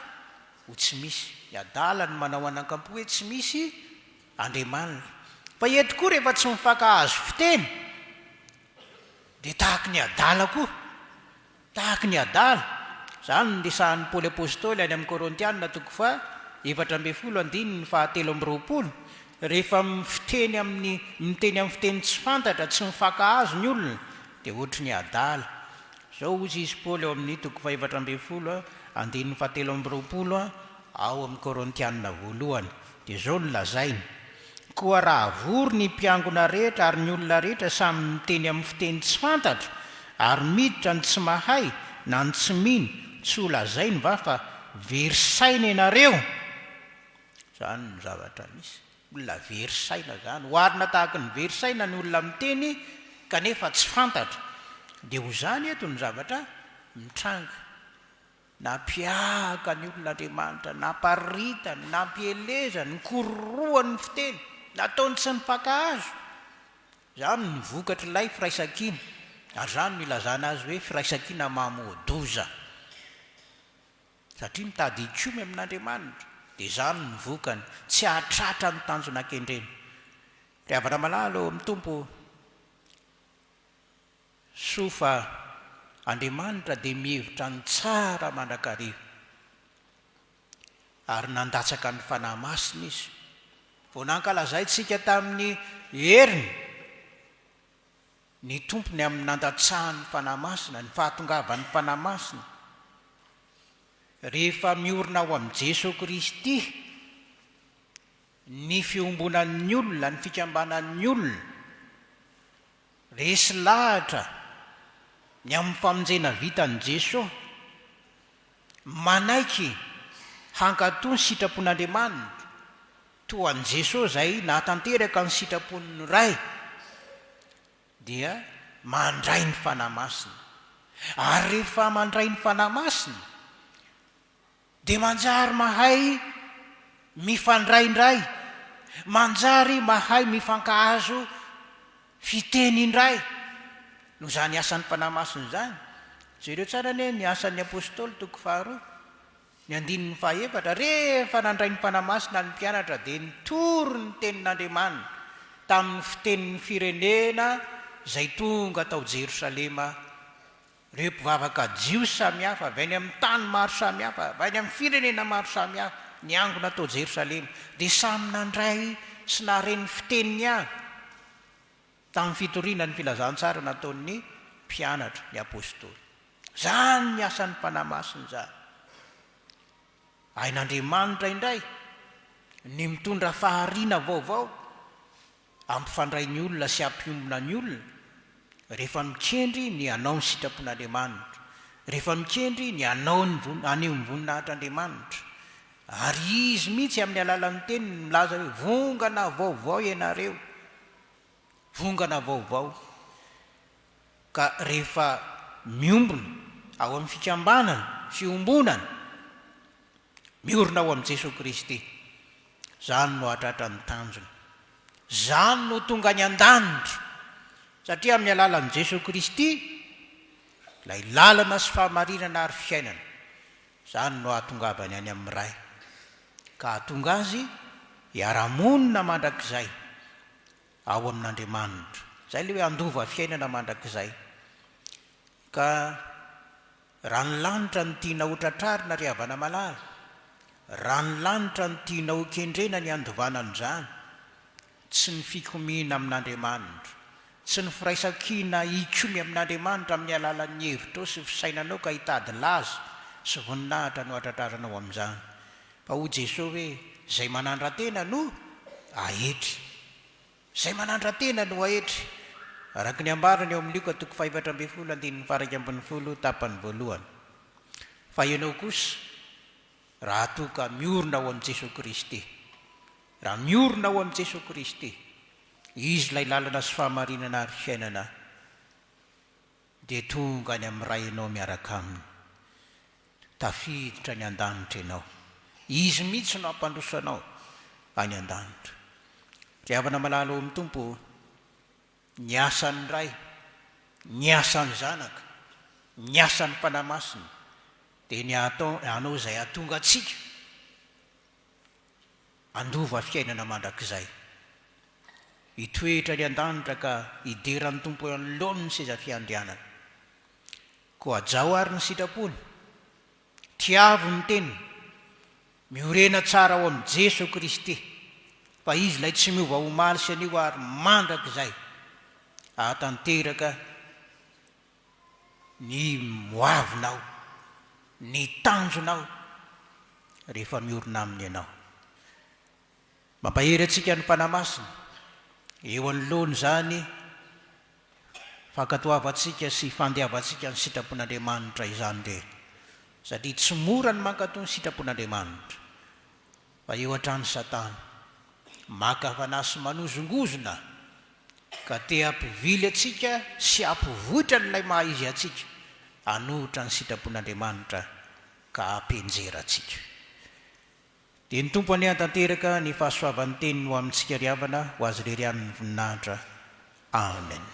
ho tsy misy, ny adala no manao an'ankampo hoe tsy misy Andriamanitra. Fa eto koa rehefa tsy mifankahazo fiteny dia tahaky ny adala koa. Tahaky ny adala. Izany no resahan'i Paoly Apostoly any amin'ny Korintiana toko faha 14 andininy faha 23, rehefa mifiteny amin'ny miteny amin'ny fiteny tsy fantatra, tsy mifankahazo ny olona, dia ohatry ny adala. Izao hozy izy Paoly ao amin'ny toko faha 14 andininy faha 23 ao amin'ny Korintiana voalohany, dia izao no lazainy, Koa raha vory ny mpiangona rehetra ary ny olona rehetra samy miteny amin'ny fiteny tsy fantatra, ary miditra ny tsy mahay na ny tsy mino, tsy ho lazainy va fa very saina ianareo? Izany no zavatra misy. Olona very saina izany. Oharina tahaka ny very saina ny olona miteny kanefa tsy fantatra. Dia ho izany eto ny zavatra mitranga. Nampiahaka ny olona Andriamanitra, namparitany, nampielezany, nikororohany ny fiteny, nataony tsy nifankahazo. Izany no vokatr'ilay firaisankina, ary izany no ilazana azy hoe firaisankina mamoa-doza. Satria mitady hikomy amin'Andriamanitra, dia izany no vokany, tsy hahatratra ny tanjona kendrena. Ry havana malala ao amin'ny Tompo, Soa fa Andriamanitra dia mihevitra ny tsara mandrakariva. Ary nandatsaka ny Fanahy Masina Izy. Vao nankalazaintsika tamin'ny heriny ny Tompo ny amin'ny nandatsahan'ny Fanahy Masina, ny fahatongavan'ny Fanahy Masina. Rehefa miorina ao amin'i Jesoa Kristy ny fiombonan'ny olona, ny fikambanan'ny olona, Resy lahatra ny amin'ny famonjena vitan'i Jesoa, manaiky hankatò ny sitrapon'Andriamanitra, toa an'i Jesoa izay nahatanteraka ny sitrapon'ny Ray, dia mandray ny Fanahy Masina. Ary rehefa mandray ny Fanahy Masina, Dia manjary mahay mifandray indray, manjary mahay mifankahazo fiteny indray. Noho izany asan'ny Fanahy Masina izany. Jereo tsara anie ny Asan'ny Apostoly toko faharoa, ny andininy fahaefatra, Rehefa nandray ny Fanahy Masina ny mpianatra dia nitory ny tenin'Andriamanitra. tamin'ny fitenin'ny firenena izay tonga tao Jerosalema. Ireo mpivavaka jiosy samihafa avy any amin'ny tany maro samihafa, avy any amin'ny firenena maro samihafa, niangona tao Jerosalema, dia samy nandray sy nahare ny fiteniny avy tamin'ny fitoriana ny filazantsara nataon'ny mpianatra, ny apostoly. Izany ny asan'ny Fanahy Masina izany. Hain'Andriamanitra indray ny mitondra fahariana vaovao hampifandray ny olona sy hampiombona ny olona rehefa mikendry ny hanao ny sitrapon'Andriamanitra, rehefa mikendry ny hanao ny haneho ny voninahitr'Andriamanitra. Ary Izy mihitsy amin'ny alalan'ny Teniny milaza hoe vongana vaovao ianareo, vongana vaovao. Ka rehefa miombona ao amin'ny fikambanana, fiombonana, miorina ao amin'i Jesoa Kristy, izany no hahatratra ny tanjona. Izany no tonga any an-danitra, satria amin'ny alalan'i Jesoa Kristy, ilay lalana sy fahamarinana ary fiainana, izany no hahatongavany any amin'ny Ray, ka hahatonga azy hiara-monina mandrakizay ao amin'Andriamanitra. Izay ilay hoe handova fiainana mandrakizay. Ka raha ny lanitra no tianao ho tratrarina ry havana malala, raha ny lanitra no tianao ho kendrena ny handovana an'izany, tsy ny fikomiana amin'Andriamanitra, tsy ny firaisan-kina hikomy amin'Andriamanitra amin'ny alalan'ny hevitrao sy fisainanao ka hitady laza sy voninahitra no hatratraranao amin'izany. Fa hoy Jesoa hoe, Izay manandra-tena no aetry. Izay manandra-tena no aetry. Araka ny ambarany ao amin'ny Lioka toko fahefatra ambin'ny folo andininy faha-iraika ambin'ny folo tapany voalohany. Fa ianao kosa, raha toa ka miorina ao amin'i Jesoa Kristy, raha miorina ao amin'i Jesoa Kristy, Izy ilay lalana sy fahamarinana ary fiainana, dia tonga any amin'ny Ray ianao miaraka Aminy. Tafiditra any an-danitra ianao. Izy mihitsy no hampandroso anao any an-danitra. Ry havana malala ao amin'ny Tompo ô, ny asan'ny Ray, ny asan'ny Zanaka, ny asan'ny Fanahy Masina dia ny hanao izay hahatonga antsika handova fiainana mandrakizay. Hitoetra any an-danitra ka hidera ny Tompo eo anoloan'ny seza fiandrianana. Koa hajao àry ny sitrapony, tiavo ny teniny, miorena tsara ao amin'i Jeso Kristy, fa Izy ilay tsy miova omaly sy anio ary mandrakizay, hahatanteraka ny hoavinao, ny tanjonao, rehefa miorina Aminy ianao. Mampahery antsika ny Fanahy Masina eo anoloan'izany fankatoavantsika sy fandiavantsika ny sitrapon'Andriamanitra izany re, satria tsy mora ny mankatò ny sitrapon'Andriamanitra, fa eo hatrany Satana, maka fanahy sy manozongozona ka te hampivily antsika sy hampivoitra an'ilay maha izy antsika hanohitra ny sitrapon'Andriamanitra ka hampianjera antsika. Dia ny Tompo anie hahatanteraka ny fahasoavan'ny teniny ho amintsika ry havana, ho Azy irery ihany ny voninahitra. Amen.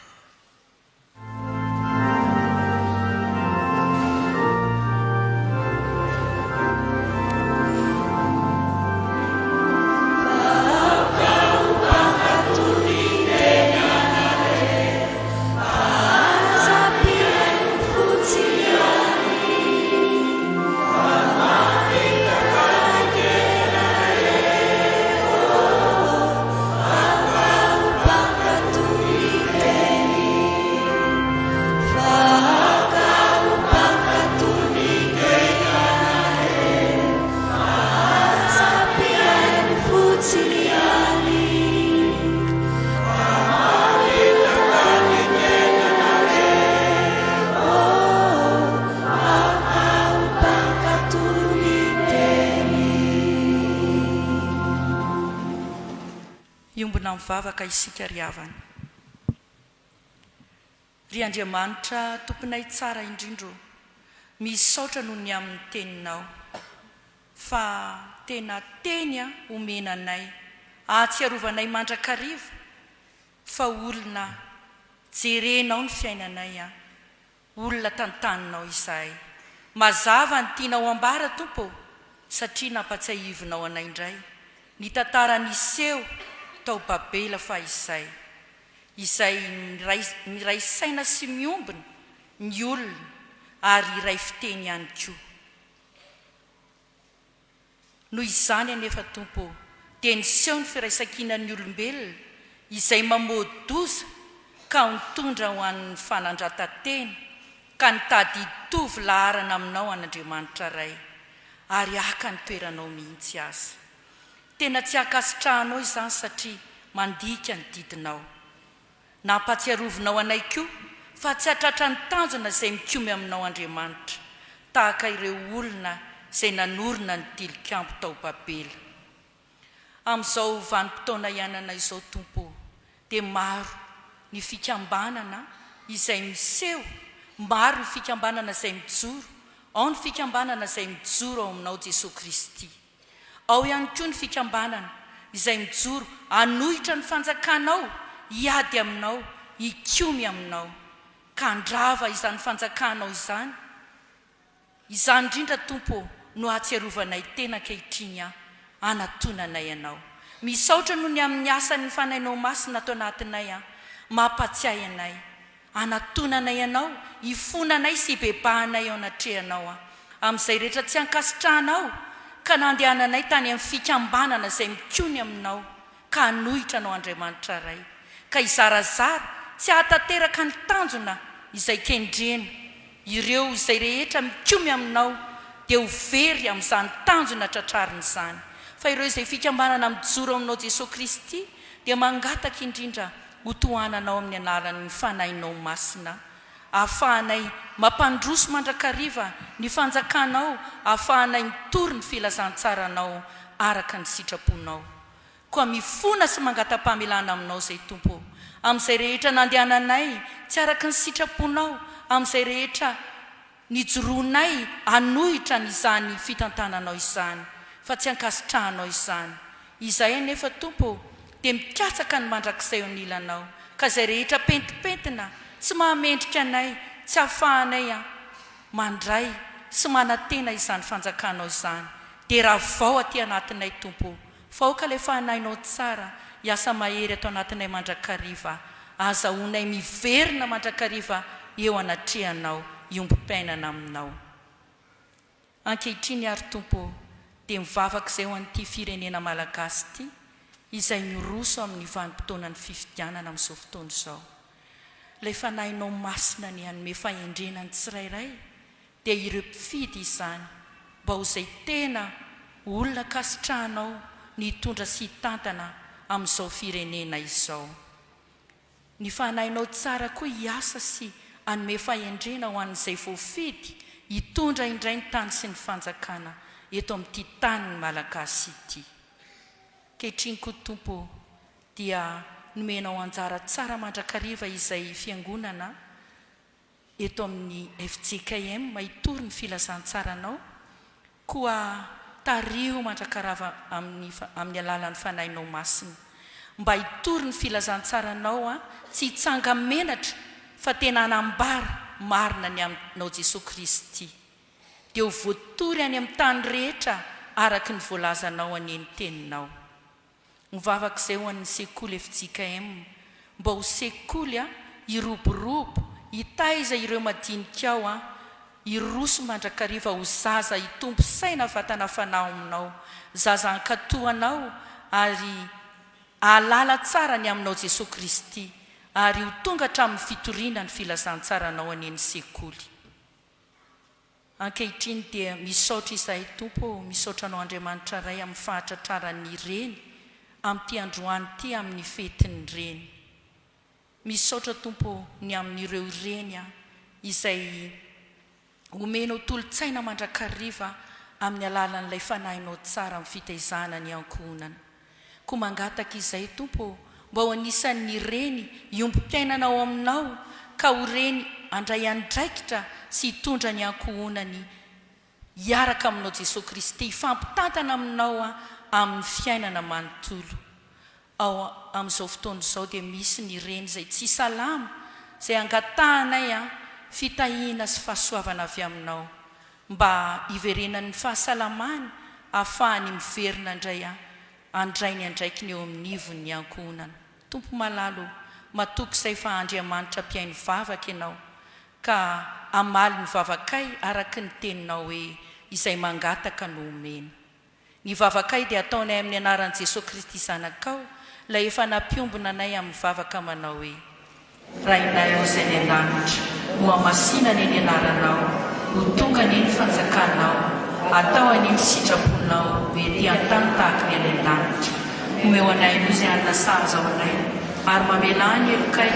Hiombona mivavaka isika ry havana. Ry Andriamanitra Tomponay tsara indrindra ô, misaotra noho ny amin'ny Teninao, fa tena Teny omena anay, ahatsiarovanay mandrakariva fa olona jerenao ny fiainanay an, olona tantaninao izahay. Mazava ny tianao ambara Tompo ô, satria nampatsiahivinao anay indray ny tantara niseho. tao Babela fahizay, izay miray miray saina sy miombona ny olona ary iray fiteny ihany koa. Noho izany anefa, Tompo ô, dia niseho ny firaisankinan'ny olombelona izay mamoa-doza ka nitondra ho an'ny fanandratan-tena ka nitady hitovy laharana aminao an'Andriamanitra Ray ary haka ny toeranao mihitsy aza. Tena tsy ankasitrahanao izany satria mandika ny didinao. Nampahatsiarovinao anay koa fa tsy hatratra ny tanjona izay mikomy aminao Andriamanitra, tahaka ireo olona izay nanorina ny tilikambo tao Babela. Amin'izao vanim-potoana iainana izao Tompo ô, dia maro ny fikambanana izay miseho, maro ny fikambanana izay mijoro, ao ny fikambanana izay mijoro ao aminao Jesoa Kristy. Ao ihany koa ny fikambanana izay mijoro hanohitra ny fanjakanao, hiady aminao, hikomy aminao, ka handrava izany fanjakanao izany. Izany indrindra, Tompo ô, no ahatsiarovanay tena ankehitriny an, anatonanay Anao. Misaotra noho ny amin'ny asan'ny Fanahinao Masina ato anatinay an, mampatsiahy anay. Anatonanay Anao, ifonanay sy ibebahanay eo anatrehanao aho, amin'izay rehetra tsy ankasitrahanao, ka nandehananay tany amin'ny fikambanana izay mikony Aminao, ka hanohitra Anao Andriamanitra Ray, ka hizarazara, tsy hahatanteraka ny tanjona izay kendrena, ireo izay rehetra mikomy Aminao dia ho very amin'izany tanjona tratrarina izany, fa ireo izay fikambanana mijoro Aminao Jesoa Kristy dia mangataka indrindra Ho tohananao amin'ny anaran'ny Fanahinao Masina, ahafahanay mampandroso mandrakariva ny fanjakanao, ahafahanay mitory ny filazantsaranao araka ny sitraponao. Koa mifona sy mangata-pamelana aminao izay Tompo ô, amin'izay rehetra nandehananay tsy araka ny sitraponao, amin'izay rehetra Nijoroanay hanohitra an'izany fitantananao izany, fa tsy ankasitrahanao izany. Izahay anefa, Tompo ô, dia mikatsaka ny mandrakizay eo anilanao, ka izay rehetra pentimpentina tsy mahamendrika anay, tsy ahafahanay mandray sy manantena izany fanjakanao izany, dia ravao aty anatinay, Tompo ô, Fa aoka ilay Fanahinao tsara hiasa mahery ato anatinay mandrakariva, ahazahoanay miverina mandrakariva eo anatrehanao hiombom-piainana Aminao. Ankehitriny ary Tompo ô, dia mivavaka izay ho an'ity firenena Malagasy ity izay miroso amin'ny vanim-potoanan'ny fifidianana amin'izao fotoana izao. Ilay Fanahinao Masina anie hanome fahendrena ny tsirairay dia ireo mpifidy izany mba ho izay tena olona ankasitrahanao ny hitondra sy hitantana amin'izao firenena izao. Ny fanahinao tsara koa hiasa sy hanome fahendrena ho an'izay voafidy hitondra indray ny tany sy ny fanjakana eto amin'ity tanin'ny Malagasy ity. Ankehitriny koa Tompo ô, dia nomenao anjara tsara mandrakariva izay fiangonana eto amin'ny fjkm hitory ny filazantsaranao, koa tariho mandrakarava amin'ny amin'ny alalan'ny Fanahinao Masina, mba hitory ny filazantsaranao an, tsy hitsanga-menatra fa tena hanambara marina ny aminao Jesoa Kristy. Dia ho voatory any amin'ny tany rehetra araka ny voalazanao anie ny teninao. Mivavaka izay ho an'ny sekoly fjkm mba ho sekoly a hiroborobo hitaiza ireo madinika ao a hiroso mandrakariva ho zaza hitombo saina vatana fanahy ao aminao zaza hankatò anao ary hahalala tsara ny aminao Jesoa Kristy ary ho tonga hatramin'ny fitoriana ny filazantsaranao anie ny sekoly. Ankehitriny dia misaotra izahay Tompo ô, misaotra Anao Andriamanitra Ray amin'ny fahatratraran'ny Reny amin'ity androany ity amin'ny fetin'ny Reny. Misaotra Tompo ô ny amin'ireo Reny izay omenao tolo-tsaina mandrakariva amin'ny alalan'ilay Fanahinao tsara amin'ny fitaizana ny ankohonana. Koa mangataka izay Tompo ô, mba ho anisan'ny reny hiombom-piainana ao Aminao, ka ho reny handray andraikitra sy hitondra ny ankohonany hiaraka Aminao Jesoa Kristy, hifampitantana Aminao amin'ny fiainana manontolo. Ao amin'izao fotoana izao dia misy ny reny izay tsy salama, izay angatahanay fitahiana sy fahasoavana avy Aminao, mba hiverenan'ny fahasalamany ahafahany miverina indray. handray ny andraikiny eo amin'ny ivon'ny ankohonana. Tompo malala o, matoky izay fa Andriamanitra mpihaino vavaka Ianao, ka hamaly ny vavakay araka ny teninao hoe izay mangataka no omena. Ny vavakay dia ataonay amin'ny anaran'i Jesoa Kristy Zanakao, ilay efa nampiombona anay amin'ny vavaka manao hoe. Rainay ô izay any an-danitra, hohamasina anie ny anaranao, ho tonga anie ny fanjakanao, atao anie ny sitraponao ety an-tany tahaka ny any an-danitra. Omeo anay anio izay hanina sahaza ho anay, ary mamelà ny helokay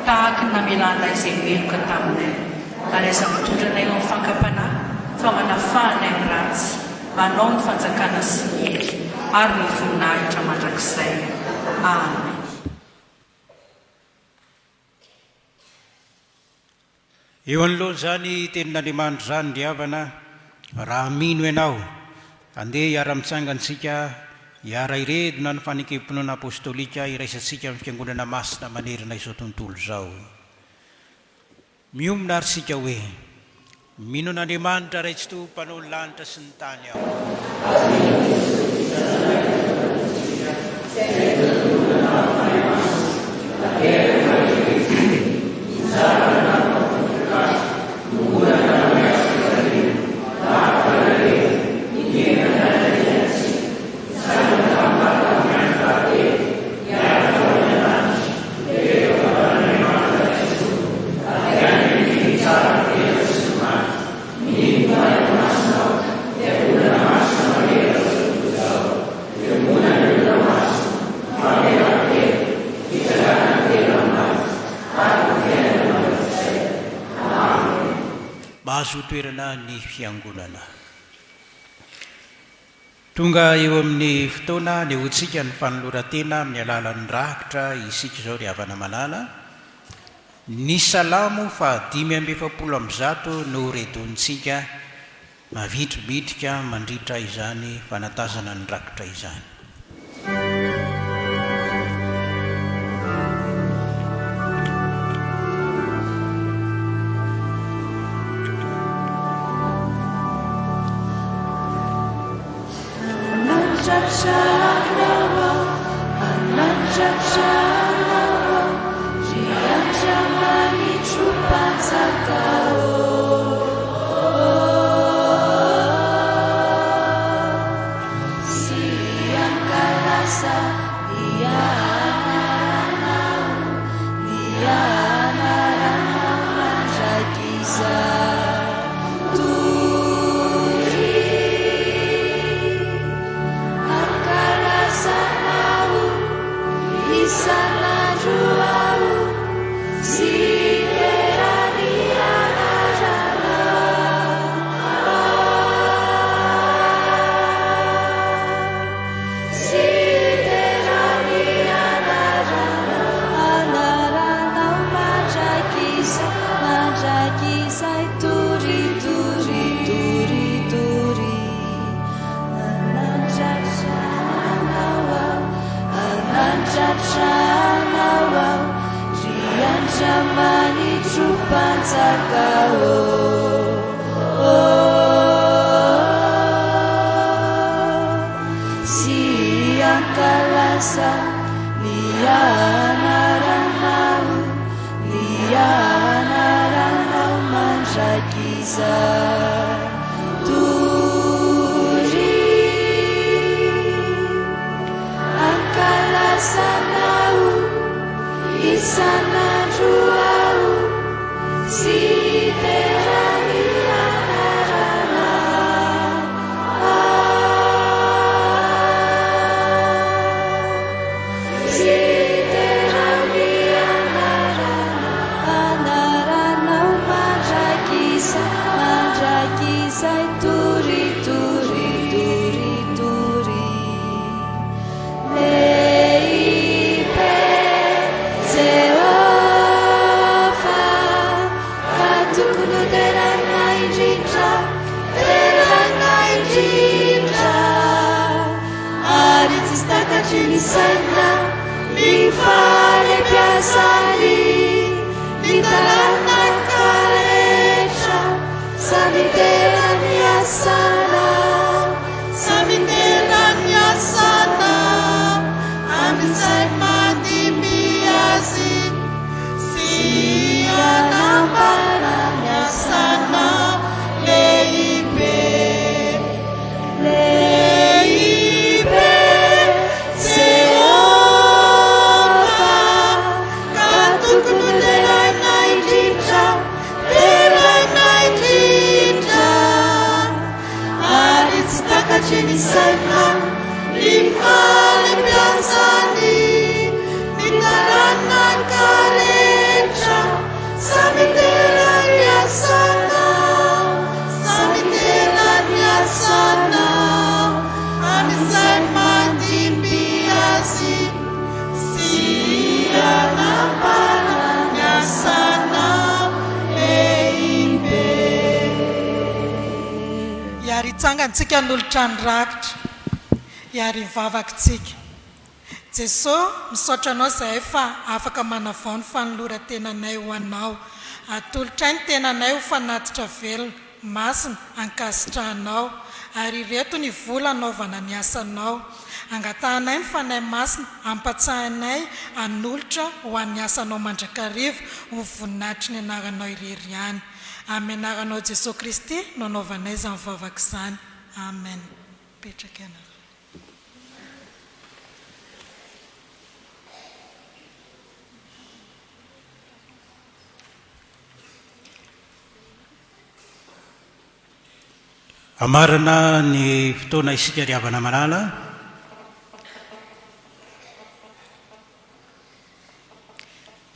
tahaka ny namelanay izay meloka taminay. Ary aza mitondra anay ho amin'ny fankam-panahy, fa manafaha anay amin'ny ratsy. Anao ny fanjakana sy ny hery ary ny voninahitra mandrakizay. Amen.
Eo anoloan'izany tenin'Andriamanitra izany ry havana, raha mino ianao, andeha hiara-mitsangana isika, hiara-hiredona ny fanekem-pinoana apostolika iraisantsika amin'ny Fiangonana Masina manerana izao tontolo izao. Miombona ary isika hoe, Mino an'Andriamanitra Ray Tsitoha Mpanao ny lanitra sy ny tany aho. Mahazoa toerana ny fiangonana. Tonga eo amin'ny fotoana anehoantsika ny fanoloran-tena amin'ny alalan'ny rakitra isika izao ry havana malala. Ny Salamo faha 145 no redonintsika mavitribitrika mandritra izany fanatazana ny rakitra izany.
Andeha ary hitsangan-tsika hanolotra ny rakitra. Hiary hivavaka isika. Jeso, misaotra Anao izahay fa afaka manavao ny fanoloran-tenanay ho Anao. Atolotray ny tenanay ho fanatitra velona, masina, ankasitrahanao. Ary ireto ny vola anaovana ny asanao. Angatahanay ny Fanahy Masina hampatsahinay hanolotra ho an'ny asanao mandrakariva ho voninahitry ny anaranao irery ihany. Amin'ny anaranao Jesoa Kristy no anaovanay izany vavaka izany. Amen. Mipetraka ianareo.
Hamarana ny fotoana isika ry havana malala.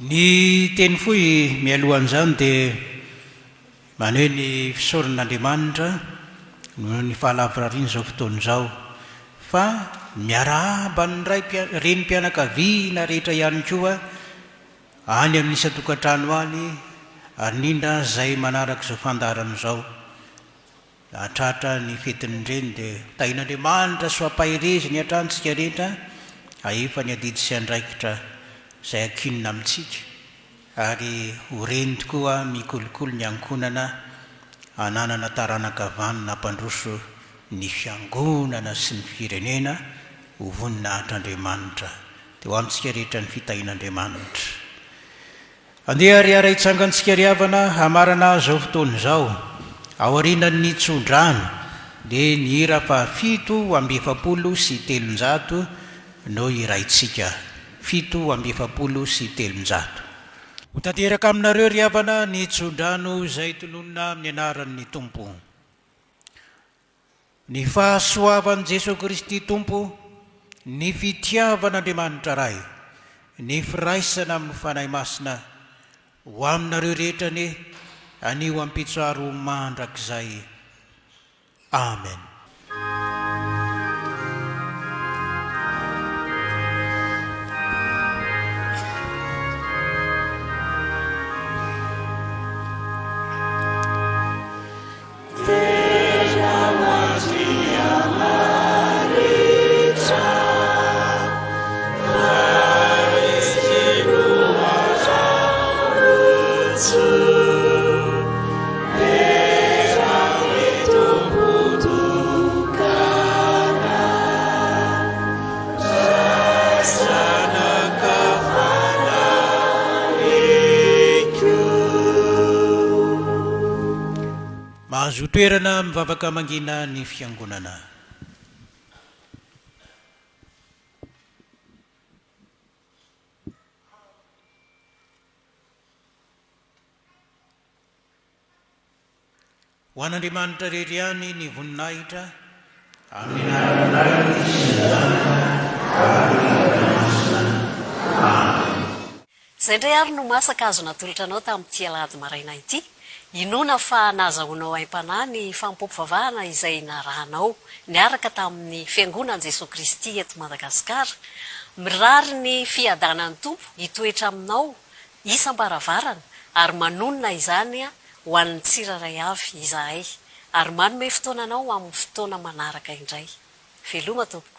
Ny teny fohy mialohan'izany dia maneho ny fisaoran'Andriamanitra noho ny fahalavorarian'izao fotoana izao fa miarahaba ny ray renim-pianakaviana rehetra ihany koa any amin'ny isan-tokantrano any ary indrindra izay manaraka izao fandaharana izao. Hahatratra ny fetin'ny Reny dia tahin'Andriamanitra sy ho ampahereziny hatrany isika rehetra hahefa ny adidy sy andraikitra izay ankinina amintsika ary ho reny tokoa mikolokolo ny ankohonana hananana taranaka vanona hampandroso ny fiangonana sy ny firenena ho voninahitr'Andriamanitra dia ho amintsika rehetra ny fitahian'Andriamanitra. Andeha ary hiara-hitsangantsika ry havana hamarana izao fotoana izao. Aorianan'ny tso-drano dia ny hira faha 347 no hiraintsika. 347. Ho tanteraka aminareo ry havana ny tso-drano izay tononina amin'ny anaran'ny Tompo. Ny fahasoavan'i Jesoa Kristy Tompo, ny fitiavan'Andriamanitra Ray, ny firaisana amin'ny Fanahy Masina, ho aminareo rehetra anie, anio ampitso ary ho mandrakizay. Amen. Mahazoa toerana mivavaka mangina ny fiangonana. Ho an'Andriamanitra irery ihany ny voninahitra, amin'ny anaran'ny Ray sy ny Zanaka ary ny Fanahy Masina. Amen.
Izay indray ary no masaka azo natolotra anao tamin'ity alahady maraina ity. Inoana fa nahazahoanao aim-panahy ny fanompoam-pivavahana izay narahanao niaraka tamin'ny Fiangonan'i Jesoa Kristy eto Madagasikara. Mirary ny fiadanan'ny Tompo hitoetra aminao isam-baravarana ary manonona izany ho an'ny tsirairay avy izahay ary manome fotoana anao amin'ny fotoana manaraka indray. Veloma tompoko.